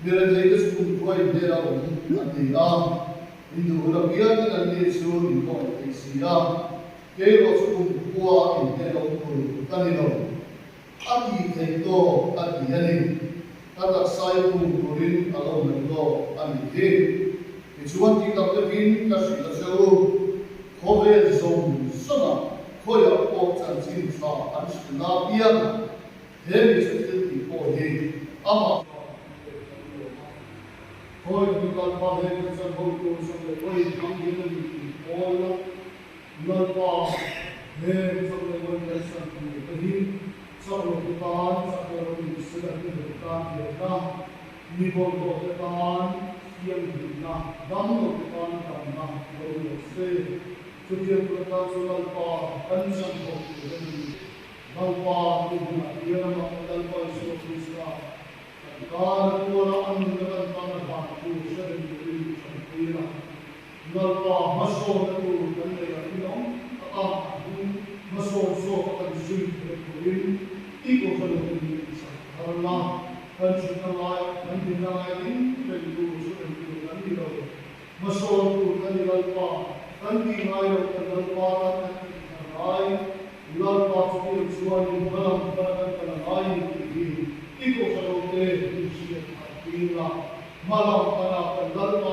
Mi retheite chu kum khuai hnena awm an ni a, in duh hun apiangin anni chu in khawngaih thei si a. Kei erawh chu kum khua in hnena awm tur ka ni lo. A tih theih tawk a ti a ni. Ka taksa i phum turin a lo hnaih lawk a nih hi. Tichuan tih tak deuhin ka hrilh a che u. Khawvel zawng zawngah khawiah pawh chanchin tha an hrilh na piang a, he mi chu thil tih pawh hi amah Khawi hmun Lalpa he kan chan ho tur sak leh vawi hmang hian a ni tih pawl la. Lalpa, heng chak leh vawi kan san tur te hi chak lo te tan chak lo a ni sela hlim lo te tan thiamna, mi bawlhhlawh te tan thianghlimna, dam lo te tan damna lo ni rawh se. Chutiang tur atan chu Lalpa kan chan ho tur te ni. Lalpa tu hunah hian amah kan Lalpa Isua Krista kan tan a tuara a nunna kan tan a hlan tur hre reng turin tanpui a. Lalpa hmasawnna tur kan nei a rinawm taka a hung hmasawn zawk a kan zui theih turin i kohhran te nih sak thar la, kan thutna ngai kan dinna ngai ding reng tur chu reng tur kan ni lo. Hmasawn tur kan ni Lalpa, kan tih ngai loh kan Lalpa tan kan tih thar ngai, Lalpa chu tiang chuanin hmalam pana kan kal a ngai ni tih hi i kohhran te min hriat thar tir la. Hmalam pana kan Lalpa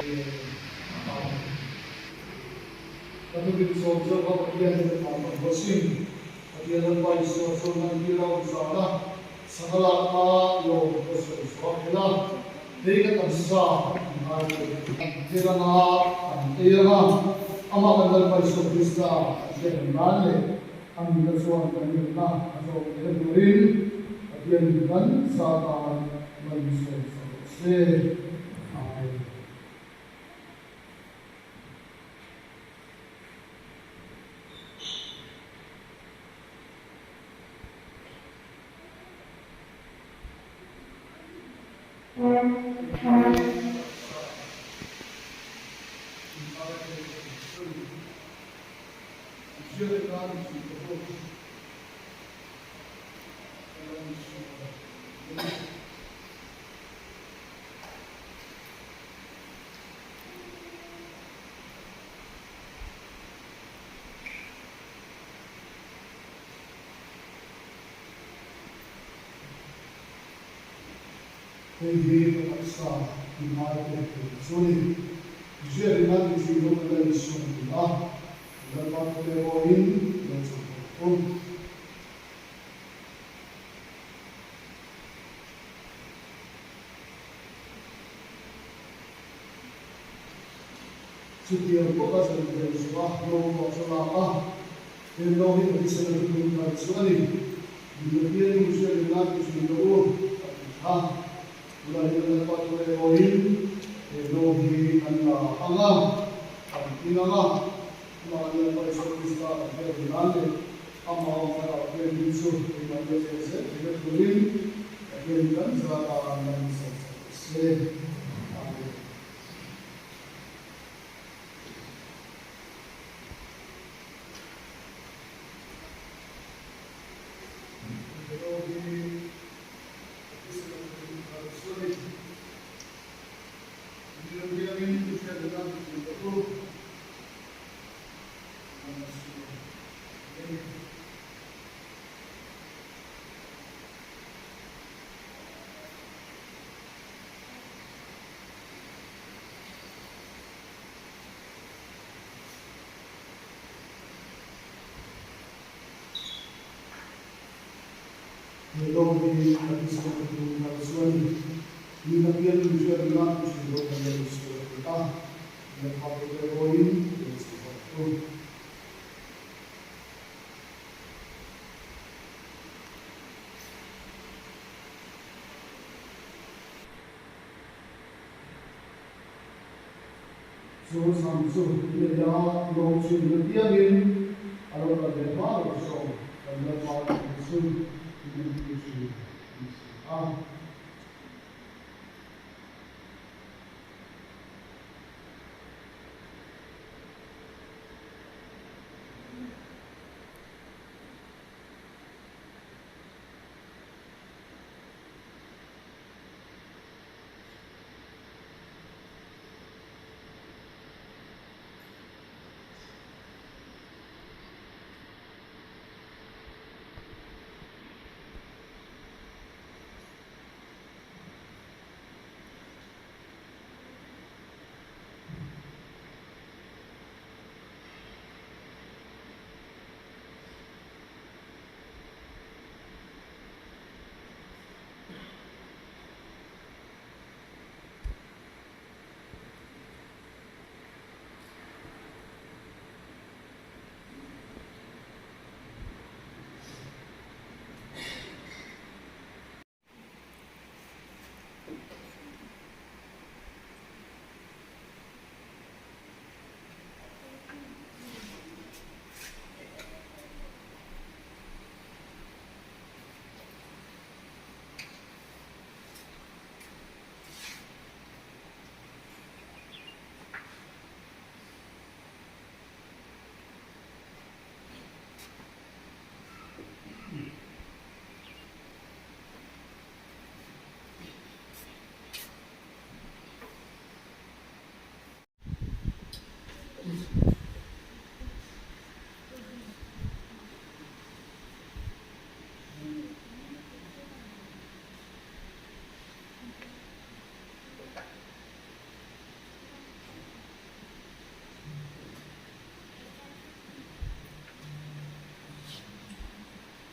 Ka thudik sawm zawk a Pathian in a kan haw sin. Pathian Lalpa Isua chuan man tir a awm zan a, sangha lak a lawm ka sawi chhuak khelh a, hei ka taksa an ngai lo. Thil anga an ei anga, amah kan Lalpa Isua Krista an hriat reng nan leh. A nunna chuan kan nunna a zawk theihna turin Pathianin kan za tan malsawm sak rawh se. Amen. Hei hi ka taksa inhai te tur chu a ni. Ziakin a ti thin lo ka la insawn ni a, Lalpa thute pawhin lo chawlh rawh u. Chutiang bawka zan rel zuah no pawh chu lak a, he no hi ka thisen a thuthlung thar chu a ni. Mi Pathian in hriat reng nan ti thin rawh u, a ti kha. Tunah hian Lalpa chu erawhin he no hi an la ang a, an in ang a, amah kan Lalpa Isua Krista kan hriat reng nan leh amah awm thlarau thianghlim chu keimah hi a cheng zel theihna turin Pathian kan zata lan insawn chak rawh se. Amen. He lo hi a thisen a tum thar chu a ni. Mi Pathian min hriat ringah i thin lo kan la insual a ti a, lehkha pute pawhin lo chhe zawk thung. Chu chhan chu nei a lawm thin na piangin a lo kal leh hma lo zawng kan Lalpa tih chu in entir thin a ni si a.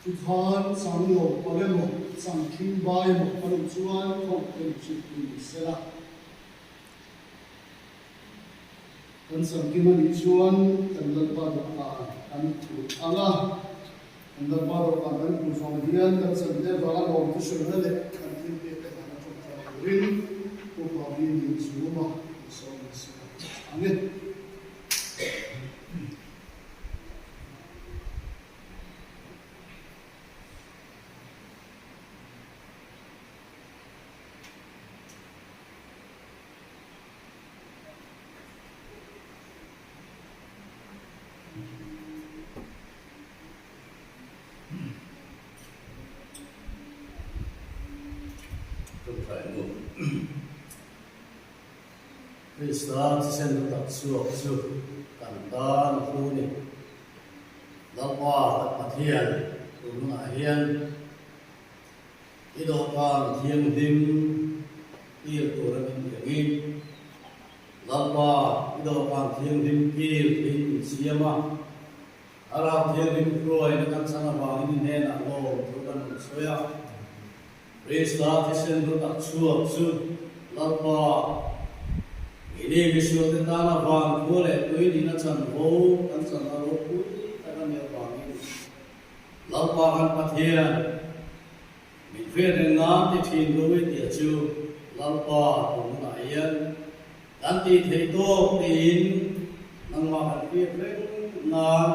Tikhan chang lo palh emaw, chang khing bai emaw a awm chuan khawk te in hriatpui ni sela. Kan chang kim a nih chuan kan Lalpa dawhkan kan phut ang a. Kan Lalpa dawhkan kan hmuh vang hian kan chante vanga lawmte hrilhna leh kan thil pek te hlana ṭawngṭai turin Upa mi nih Zuma i sawi nasa ang e. Krista thisen lu tak chhuak chu kan tan a hlu ni. Lalpa kan Pathian tun hunah hian i dawhkan thianghlim kil tura min ti angin Lalpa i dawhkan thianghlim kil theiin min siam a. A rau thianghlim hruaina kan chhan avangin i hnenah lawm thu kan rawn sawi a. Krista thisen hlu tak chhuak chu Lalpa, keini misualte tana van khua leh tui nihna chanvo kan chan a ropui tak a nih avangin Lalpa kan Pathian min hriat reng nan ti thin ru i tia chu Lalpa tun hunah hian Kan tih theih tawk tiin nangmah kan hriat reng nan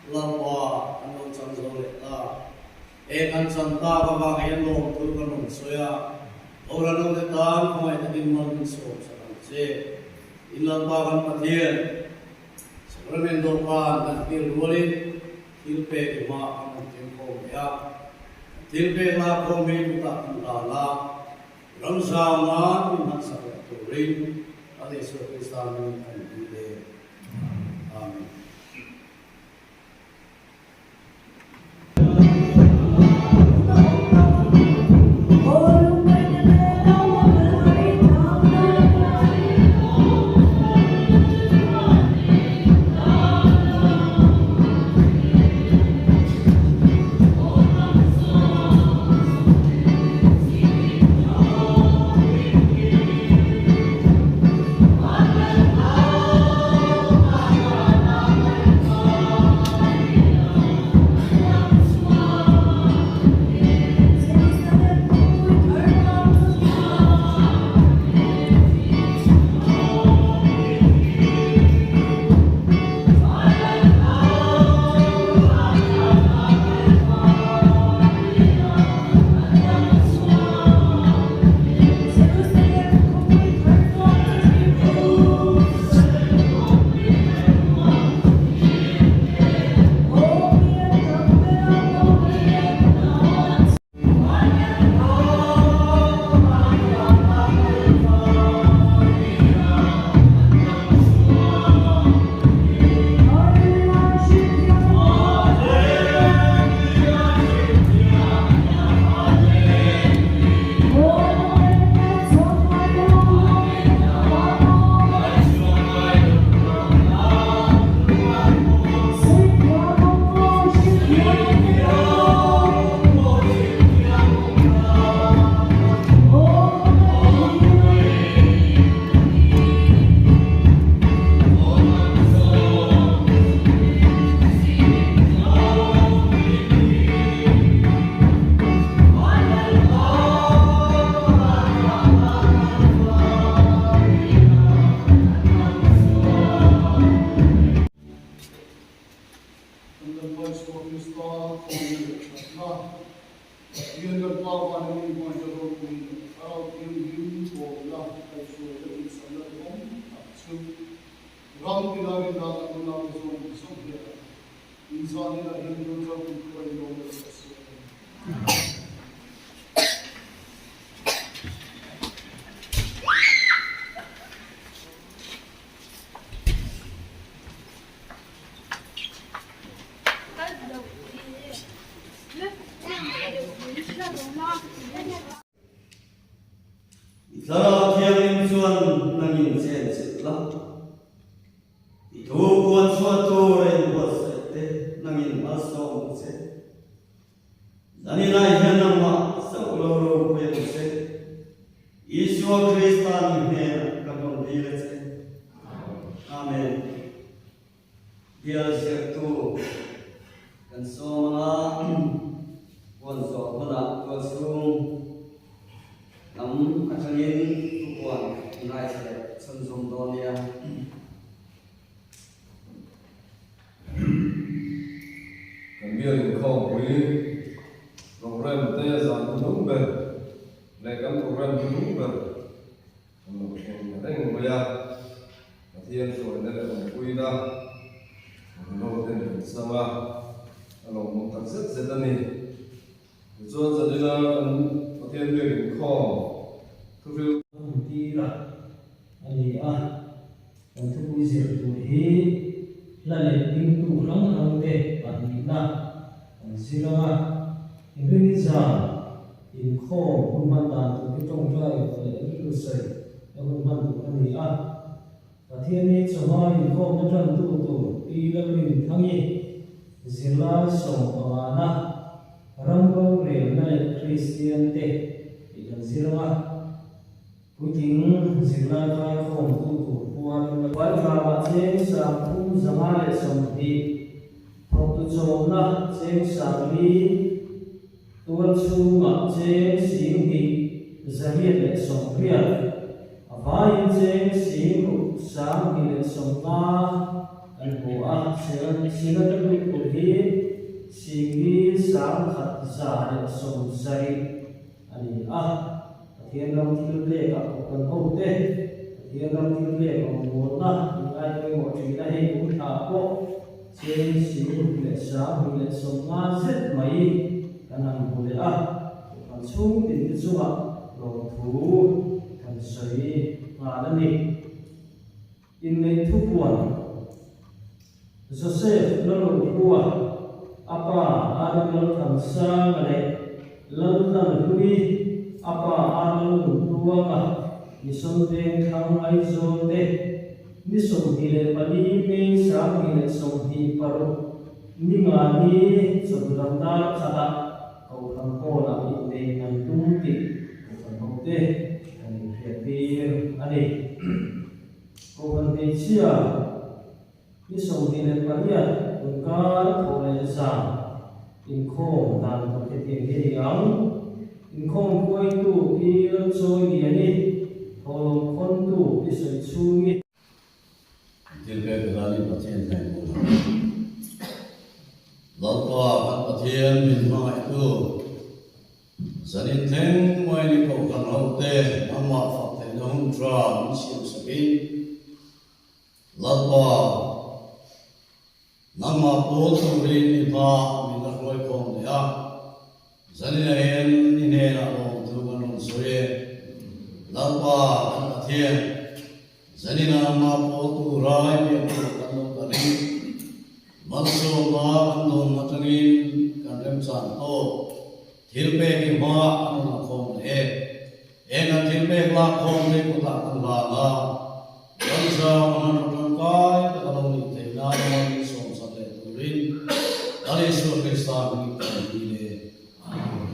Lalpa kan lo chan zo leh ta. He kan chan tak avang hian lawmthu kan rawn sawi a, Ora naute tan khawngaih takin mal min sawm sak ang che. In Lalpa kan Pathian, Sacrament dawhkan kan thlir rualin thil pek i hma kan rawn keng khawm leh a. Kan thil pek la khawm hi tutah kan hlan a. Ram zau nan min hmansak leh turin Lal Isua Krista hmingin kan inti e. Amen. Kan Lalpa Isua Krista khawngaihna leh thatna, Pathian Lalpa vana mi hmanhna ropui leh Thlarau Thianghlim pawlna kaihhruaina duhsakna duhawm tak chu ram tina rinna kan unaute zawng zawng hian inzahnin a him dun ropui khuai lawm leh rawh se. I Thlarau Thianghlim chuan nangin chen chilh la, i thu puan chhuah tur a inbuatsaih te nangin malsawm che. Zanilai hian nangmah chauh lo ropui ang che. Isua Krista ni hnenah ka rawn dil a che. Amen. Bial ziaktu kan sawm anga. Tualchhung lam atangin thupuan ngaithla leh chhunzawm dawn nia. Kan bial inkhawmpui programme te zan hnung ber leh kan programme hnung ber kan lo thleng ta reng mai a, Pathian hruaina leh awmpuina ruhro ten kan chang a, a lawmawm tak zet zet a ni. Tichuan zanina kan Pathian biak inkhawm thuhril. Hun tira a ni a, kan thupui zir tur hi hla leh dingtu hrang hrangte pahnihna kan zir ang a, Inrini zan inkhawm hun hman dan tur hi tawngtai leh rilru sawi a hun hman tur a ni a. Pathiani chawhma inkhawmna tantu tur Pi Lalrinthangi zirlai sawmpangana ram rorelna leh Kristian te tih kan zir ang a, puitling zirlai kaikhawmtu tur puan Vaivama cheng 320 thawktu chawmna cheng 40 tual chhungah cheng 1880, a vaiin cheng 6250 kan hmu a, Sila te lut tur hi 4170 a ni a, Pathian ram thil pek a kohhran hote, Pathian ram thil pek rawngbawlna min ngai pawimawh thin a, hei kum thla pawh cheng 6250 zet mai kan han hmu leh a, kohhran chhung tin te chungah lawmthu kan sawi nghal a ni. Inneih thupuan Joseph Lalrohlua, a pa Aaron Lalthansanga leh Laltlanhlui, a pa Aaron Nunhluanga, Mission Vengthlang Aizawl te, ni 24 May 2026 ni nga ni chawhnu lam dar khatah Kohhran Hall-ah inneih an tum tih Kohhran hote kan inhriattir a ni. Kohhran hmeichhia ni 28 inkar thawh leh zan inkhawm dan tur hetiang hi a ni ang. Inkhawm huaitu Pi Lalchawi Liani, thawhlawm khawntu Pi Sawichhungi. Thil pek Rani Pathian hnen hun a ni. Lalpa kan Pathian min hmangaihtu Zanin thleng mai ni kohhran hote nangmah fak theihna hun tha min siam sakin Lalpa nangmah pawl turin i hma min la hruai khawm leh a, zanin ahin i hnenah lawmthu kan rawn sawi e. Lalpa kan Pathian, zanin ah nangmah pawl tura i biak tur kan lo kalin malsawmna kan dawn atangin kan remchan tawk thil pek i hma kan rawn la khawm leh e. Eng an thil pek lak khawm te kutah kan hlan a, kan zam a hmanraw tangkai tak a lo nih theih nan mal min sawmsak leh turin Lal Isua Krista hming kan dil e. Amen.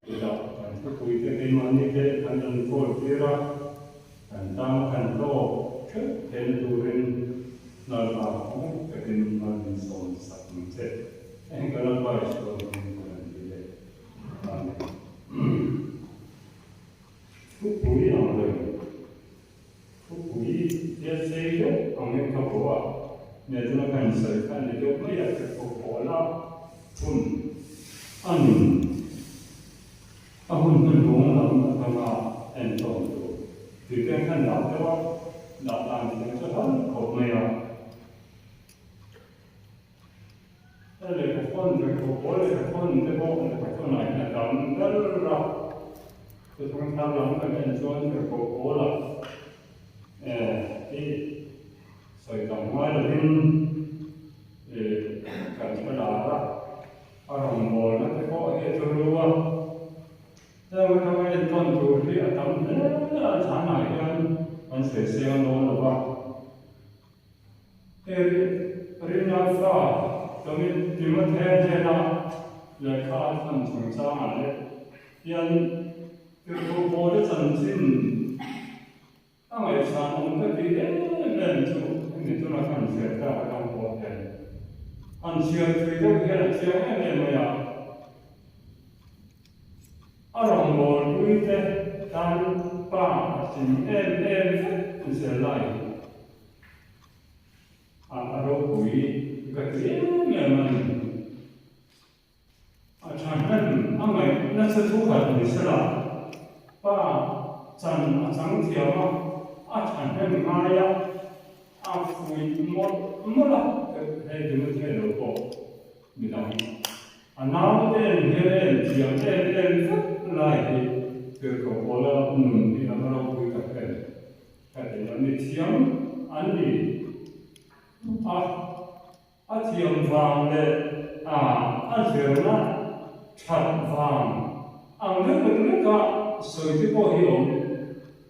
Chutah kan thupuite keimahni te kan enkawl tir a, kan tan kan hlawk theuh theihna turin Lalpa khawngaih takin mal min sawmsak ang che. Eng ka Lalpa Isua hming kan dil e. Amen. Thupui ang reng, thupui tia sei deuh angin ka bawh a, nge tuna ka insawi kha a ni deuh mai a, ka tho pawl a, hun a nun, a hun hnuhnung lam atanga entawn tur tih te khan dah deuh a, dah dan thiam chu har khawp mai a. Hei lehkha thawn, lehkha pawl lehkha thawn te pawh lehkha thawnah hian a tam ber a, thuthlung thar lam kan en chuan lehkha pawlah eh hi sawi tam ngai lovin eh kan hre lar a, a rawngbawlna te pawh hi a turu a, heng atanga entawn tur hi a tam hle a, chhanah hian kan sawi seng dawn lo va. Rinna fa Timothea hnena lehkha a thawn chungchangah leh hian tirhkoh Paula chanchin a ngaihsan awm ka tih em em chu hemi tuna kan chhiar tak atang pawh hian han chhiar thui deuh hian a chiang em em mai a. A rawngbawlpuite tan pa a tling em em vek zel lai hi a ropui ka ti em em a ni. A thahnem a ngaih nasa thu khat ni sela, pa chan a chang thiam a, a thahnem ngai a, a fuih mawlh mawlh a, hei Timothy lo pawh midang a nau te en hian a en thiam em em vek lai hi Tirhkoh Paula nun hi a va ropui tak em ka ti a, mithiam an ni a. A thiam vang leh a a zirna that vang ang deuh lek lek a sawi te pawh hi awm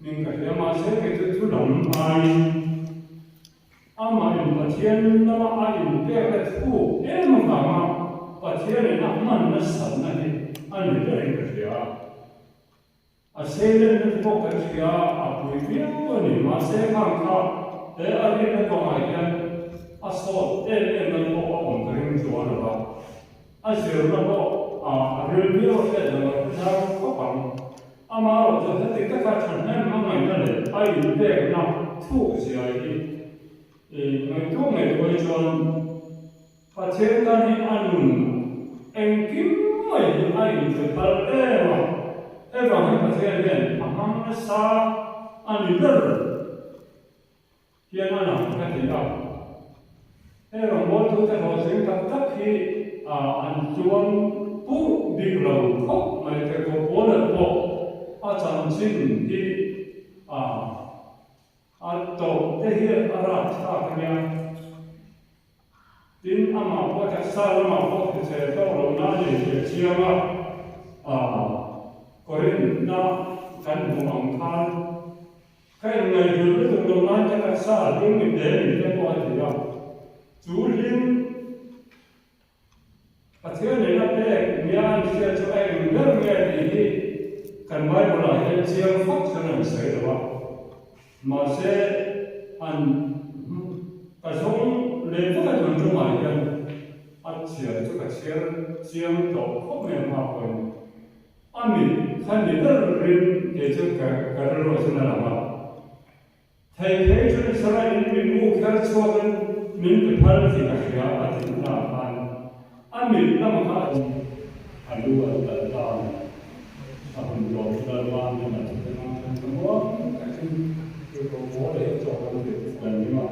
min ka hria mahse kei chu thu lam aiin amah in Pathian lama a inpekna thuk em avanga Pathianin a hman nasatna hi a ni berin ka hria. A seilenna te pawh kan hria a, a pui viau a ni. Mahse khang kha he a rinna kawngah hian a sawt em em na pawh a awm ka ring chuan lo va. A zirna pawh a ril viau a hriat lo a hre zau khawp ang. Amaherawhchu heti taka thahnem a ngaihna leh a inpekna thuk zia hi ngaihtuah ngaihtuah chuan Pathian tan hi a nun engkim mai hi a inpe phal em a, hei vang hian Pathian hian a hmang nasa a ni ber hian a lang ka ti a. Hei rawngbawltute hlawhtling tak tak hi an tluang purh bik lo khawp mai te pawh Paula pawh a chanchin hi a tawp te hi a rapthlak a nia. Tin, amah pawh taksa lamah pawh hrisel tawk lohna a nei thei chiang a, Korinth-na kan hmuh ang khan ka inngaihhulh lutuk lo nain ka taksa hlim mi hle ni te pawh a ti a. Chu hlim Pathian in a pek nia an hriat chu a eng ber nge tih hi kan Bible-ah hian chiang fak chuan an sawi lo a. Mahse, an ka zawng leh vak a tun tumah hian a chhiar chu ka chhiar chiang tawh khawp mai a hma pawhin a mit kha ni ber rin kei chu ka rilru a chuan a lang a. Thei phei chu Israel in min mu kher chhuakin min pe phal tih ka hria a ti na khan a mit lam kha a awm. A lu an kal ta a ni. A hun tawh chu Lalpa hnenah chu ka nang khan ka muang takin tirhkoh pawl leh hi chaw kan tirh kan ring a.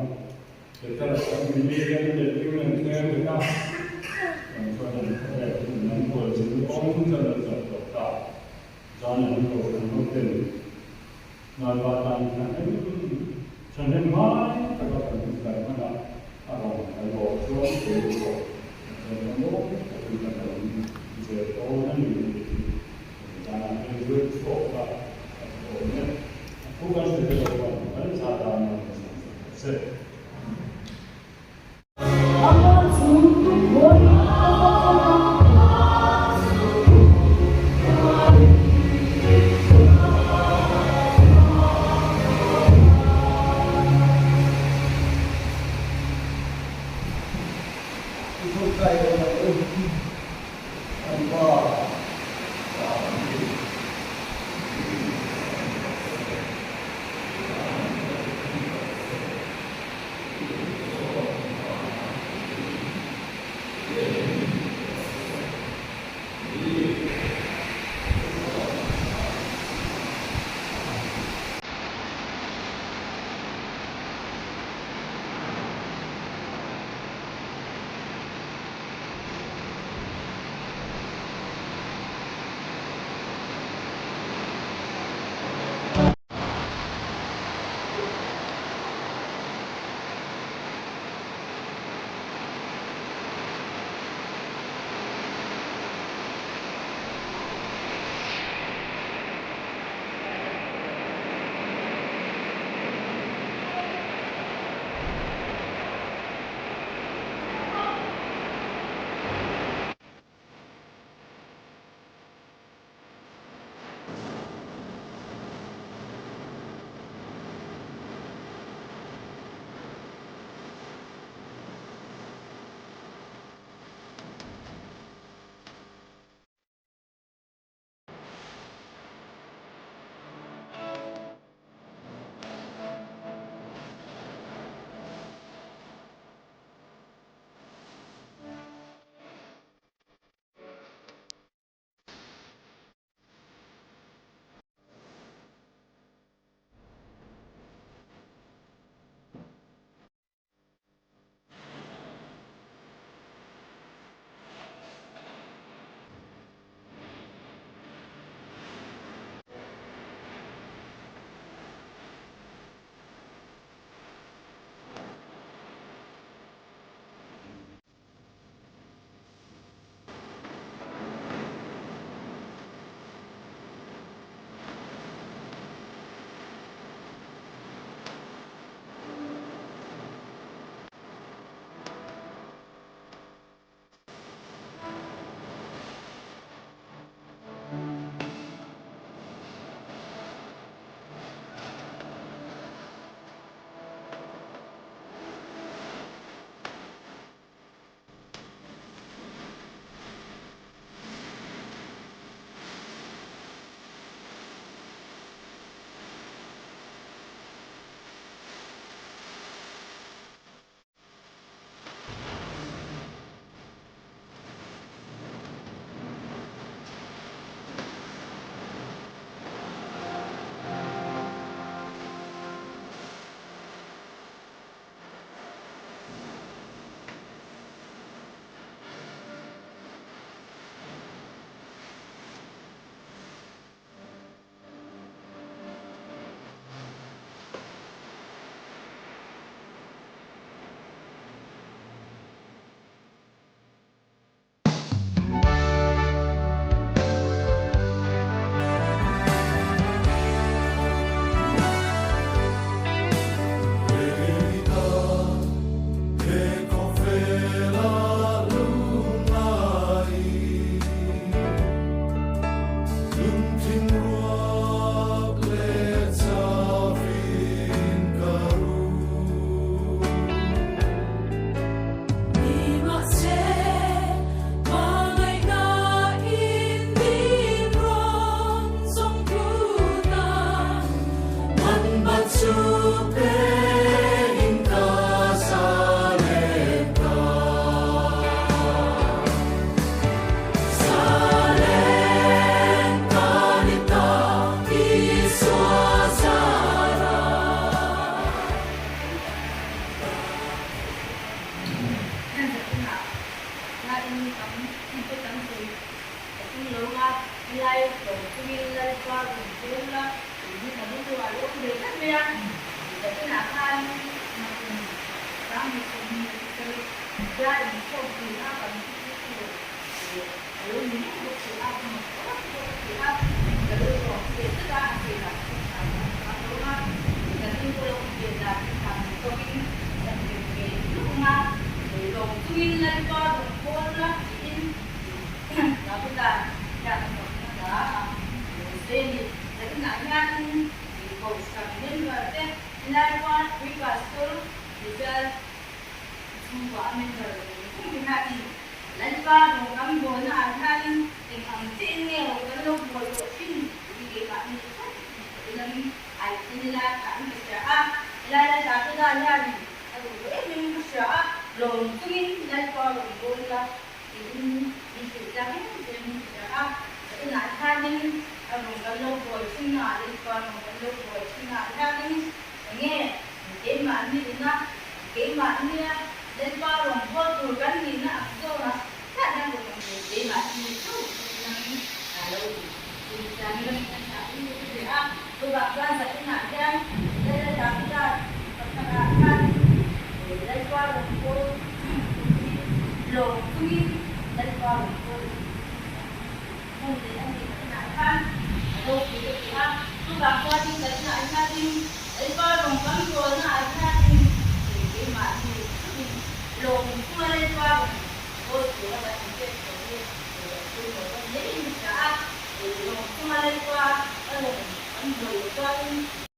Petera chuan mi hian a let ding an thleng bet a, kan chuan an khawvel hun an kual chin awm chuan an zawh tawh ta. Zan an kohhran hoten Lalpa tan thahnem thahnem ngai taka kan inkai hman a, a rawn kal bawk chuan kei pawh ka chuan ka mawi takin ka lo inzir dawn a ni tih hi zanah hian zir chhuak kha a tha awm e. A thu kan hre te lo chuan kan za dan a rawn siam sak tawh se. I thawk kai lo ang u. Kan pa. Helai lawng chungin Lalpa rawn pawl la, tih hi ka rilru ah lo awm ve tlat mai a. Zatinah khan nakum 2027 bial inkhawm puina kan thupui tur a lo ni reng bawk si a, ka mak tawk bawk a ti a, ka lo zawm ve tlat a, a sawi dan pawh tha lo a hlawm a, zatin pawh lo awm ve dan hi tha lo tawkin kan hrem ve luh ang a, lawm chungin Lalpa rawn pawl la tiin Davida hian a zawm hmasa a, lo sawi a ni. Zatinah hianin Kohhran member te Lalpa pui pastor Rizal chhungkua a member zawng zawng te hianin Lalpa rawng kan bawlna ah hianin eng ang chiah in nge rawng kan lo bawl tawh thin tih hi keimah ni theuh in langin ai en ila tah in ka hria a. Helai Lalpa te dah hianin a duh tawh em em in ka hria a, lawm chungin Lalpa rawn bawl ila tiin min hrilh tlang em em in ka hria a. Ka inah hianin a rawn kan lo bawl thin na ah Lalpa rawn kan lo bawl thin na ah hianin enge keimahni ina keimahnia Lalpa rawn bawl tur kan nihna ang zawna tah hian rawn awm ve keimahni theuh langin a lo insiam ila ka hria in ka hre ve a. Chuvang chuan zaninah hian Lal Davida pakhatah khan Lalpa rawn bawl tur hi lawm chungin Lalpa rawn bawl hmun leh a nih zaninah khan a ropui ka ti a. Chuvang chuanin zaninah hianin Lalpa rawn kan bawlnaah hianin keimahni chungin lawm chunga Lalpa rawn bawl tura kan inpek tawh hi a pawimawh dawn hlein ka hria a. Lawm chunga Lalpa rawn kan bawl chuanin.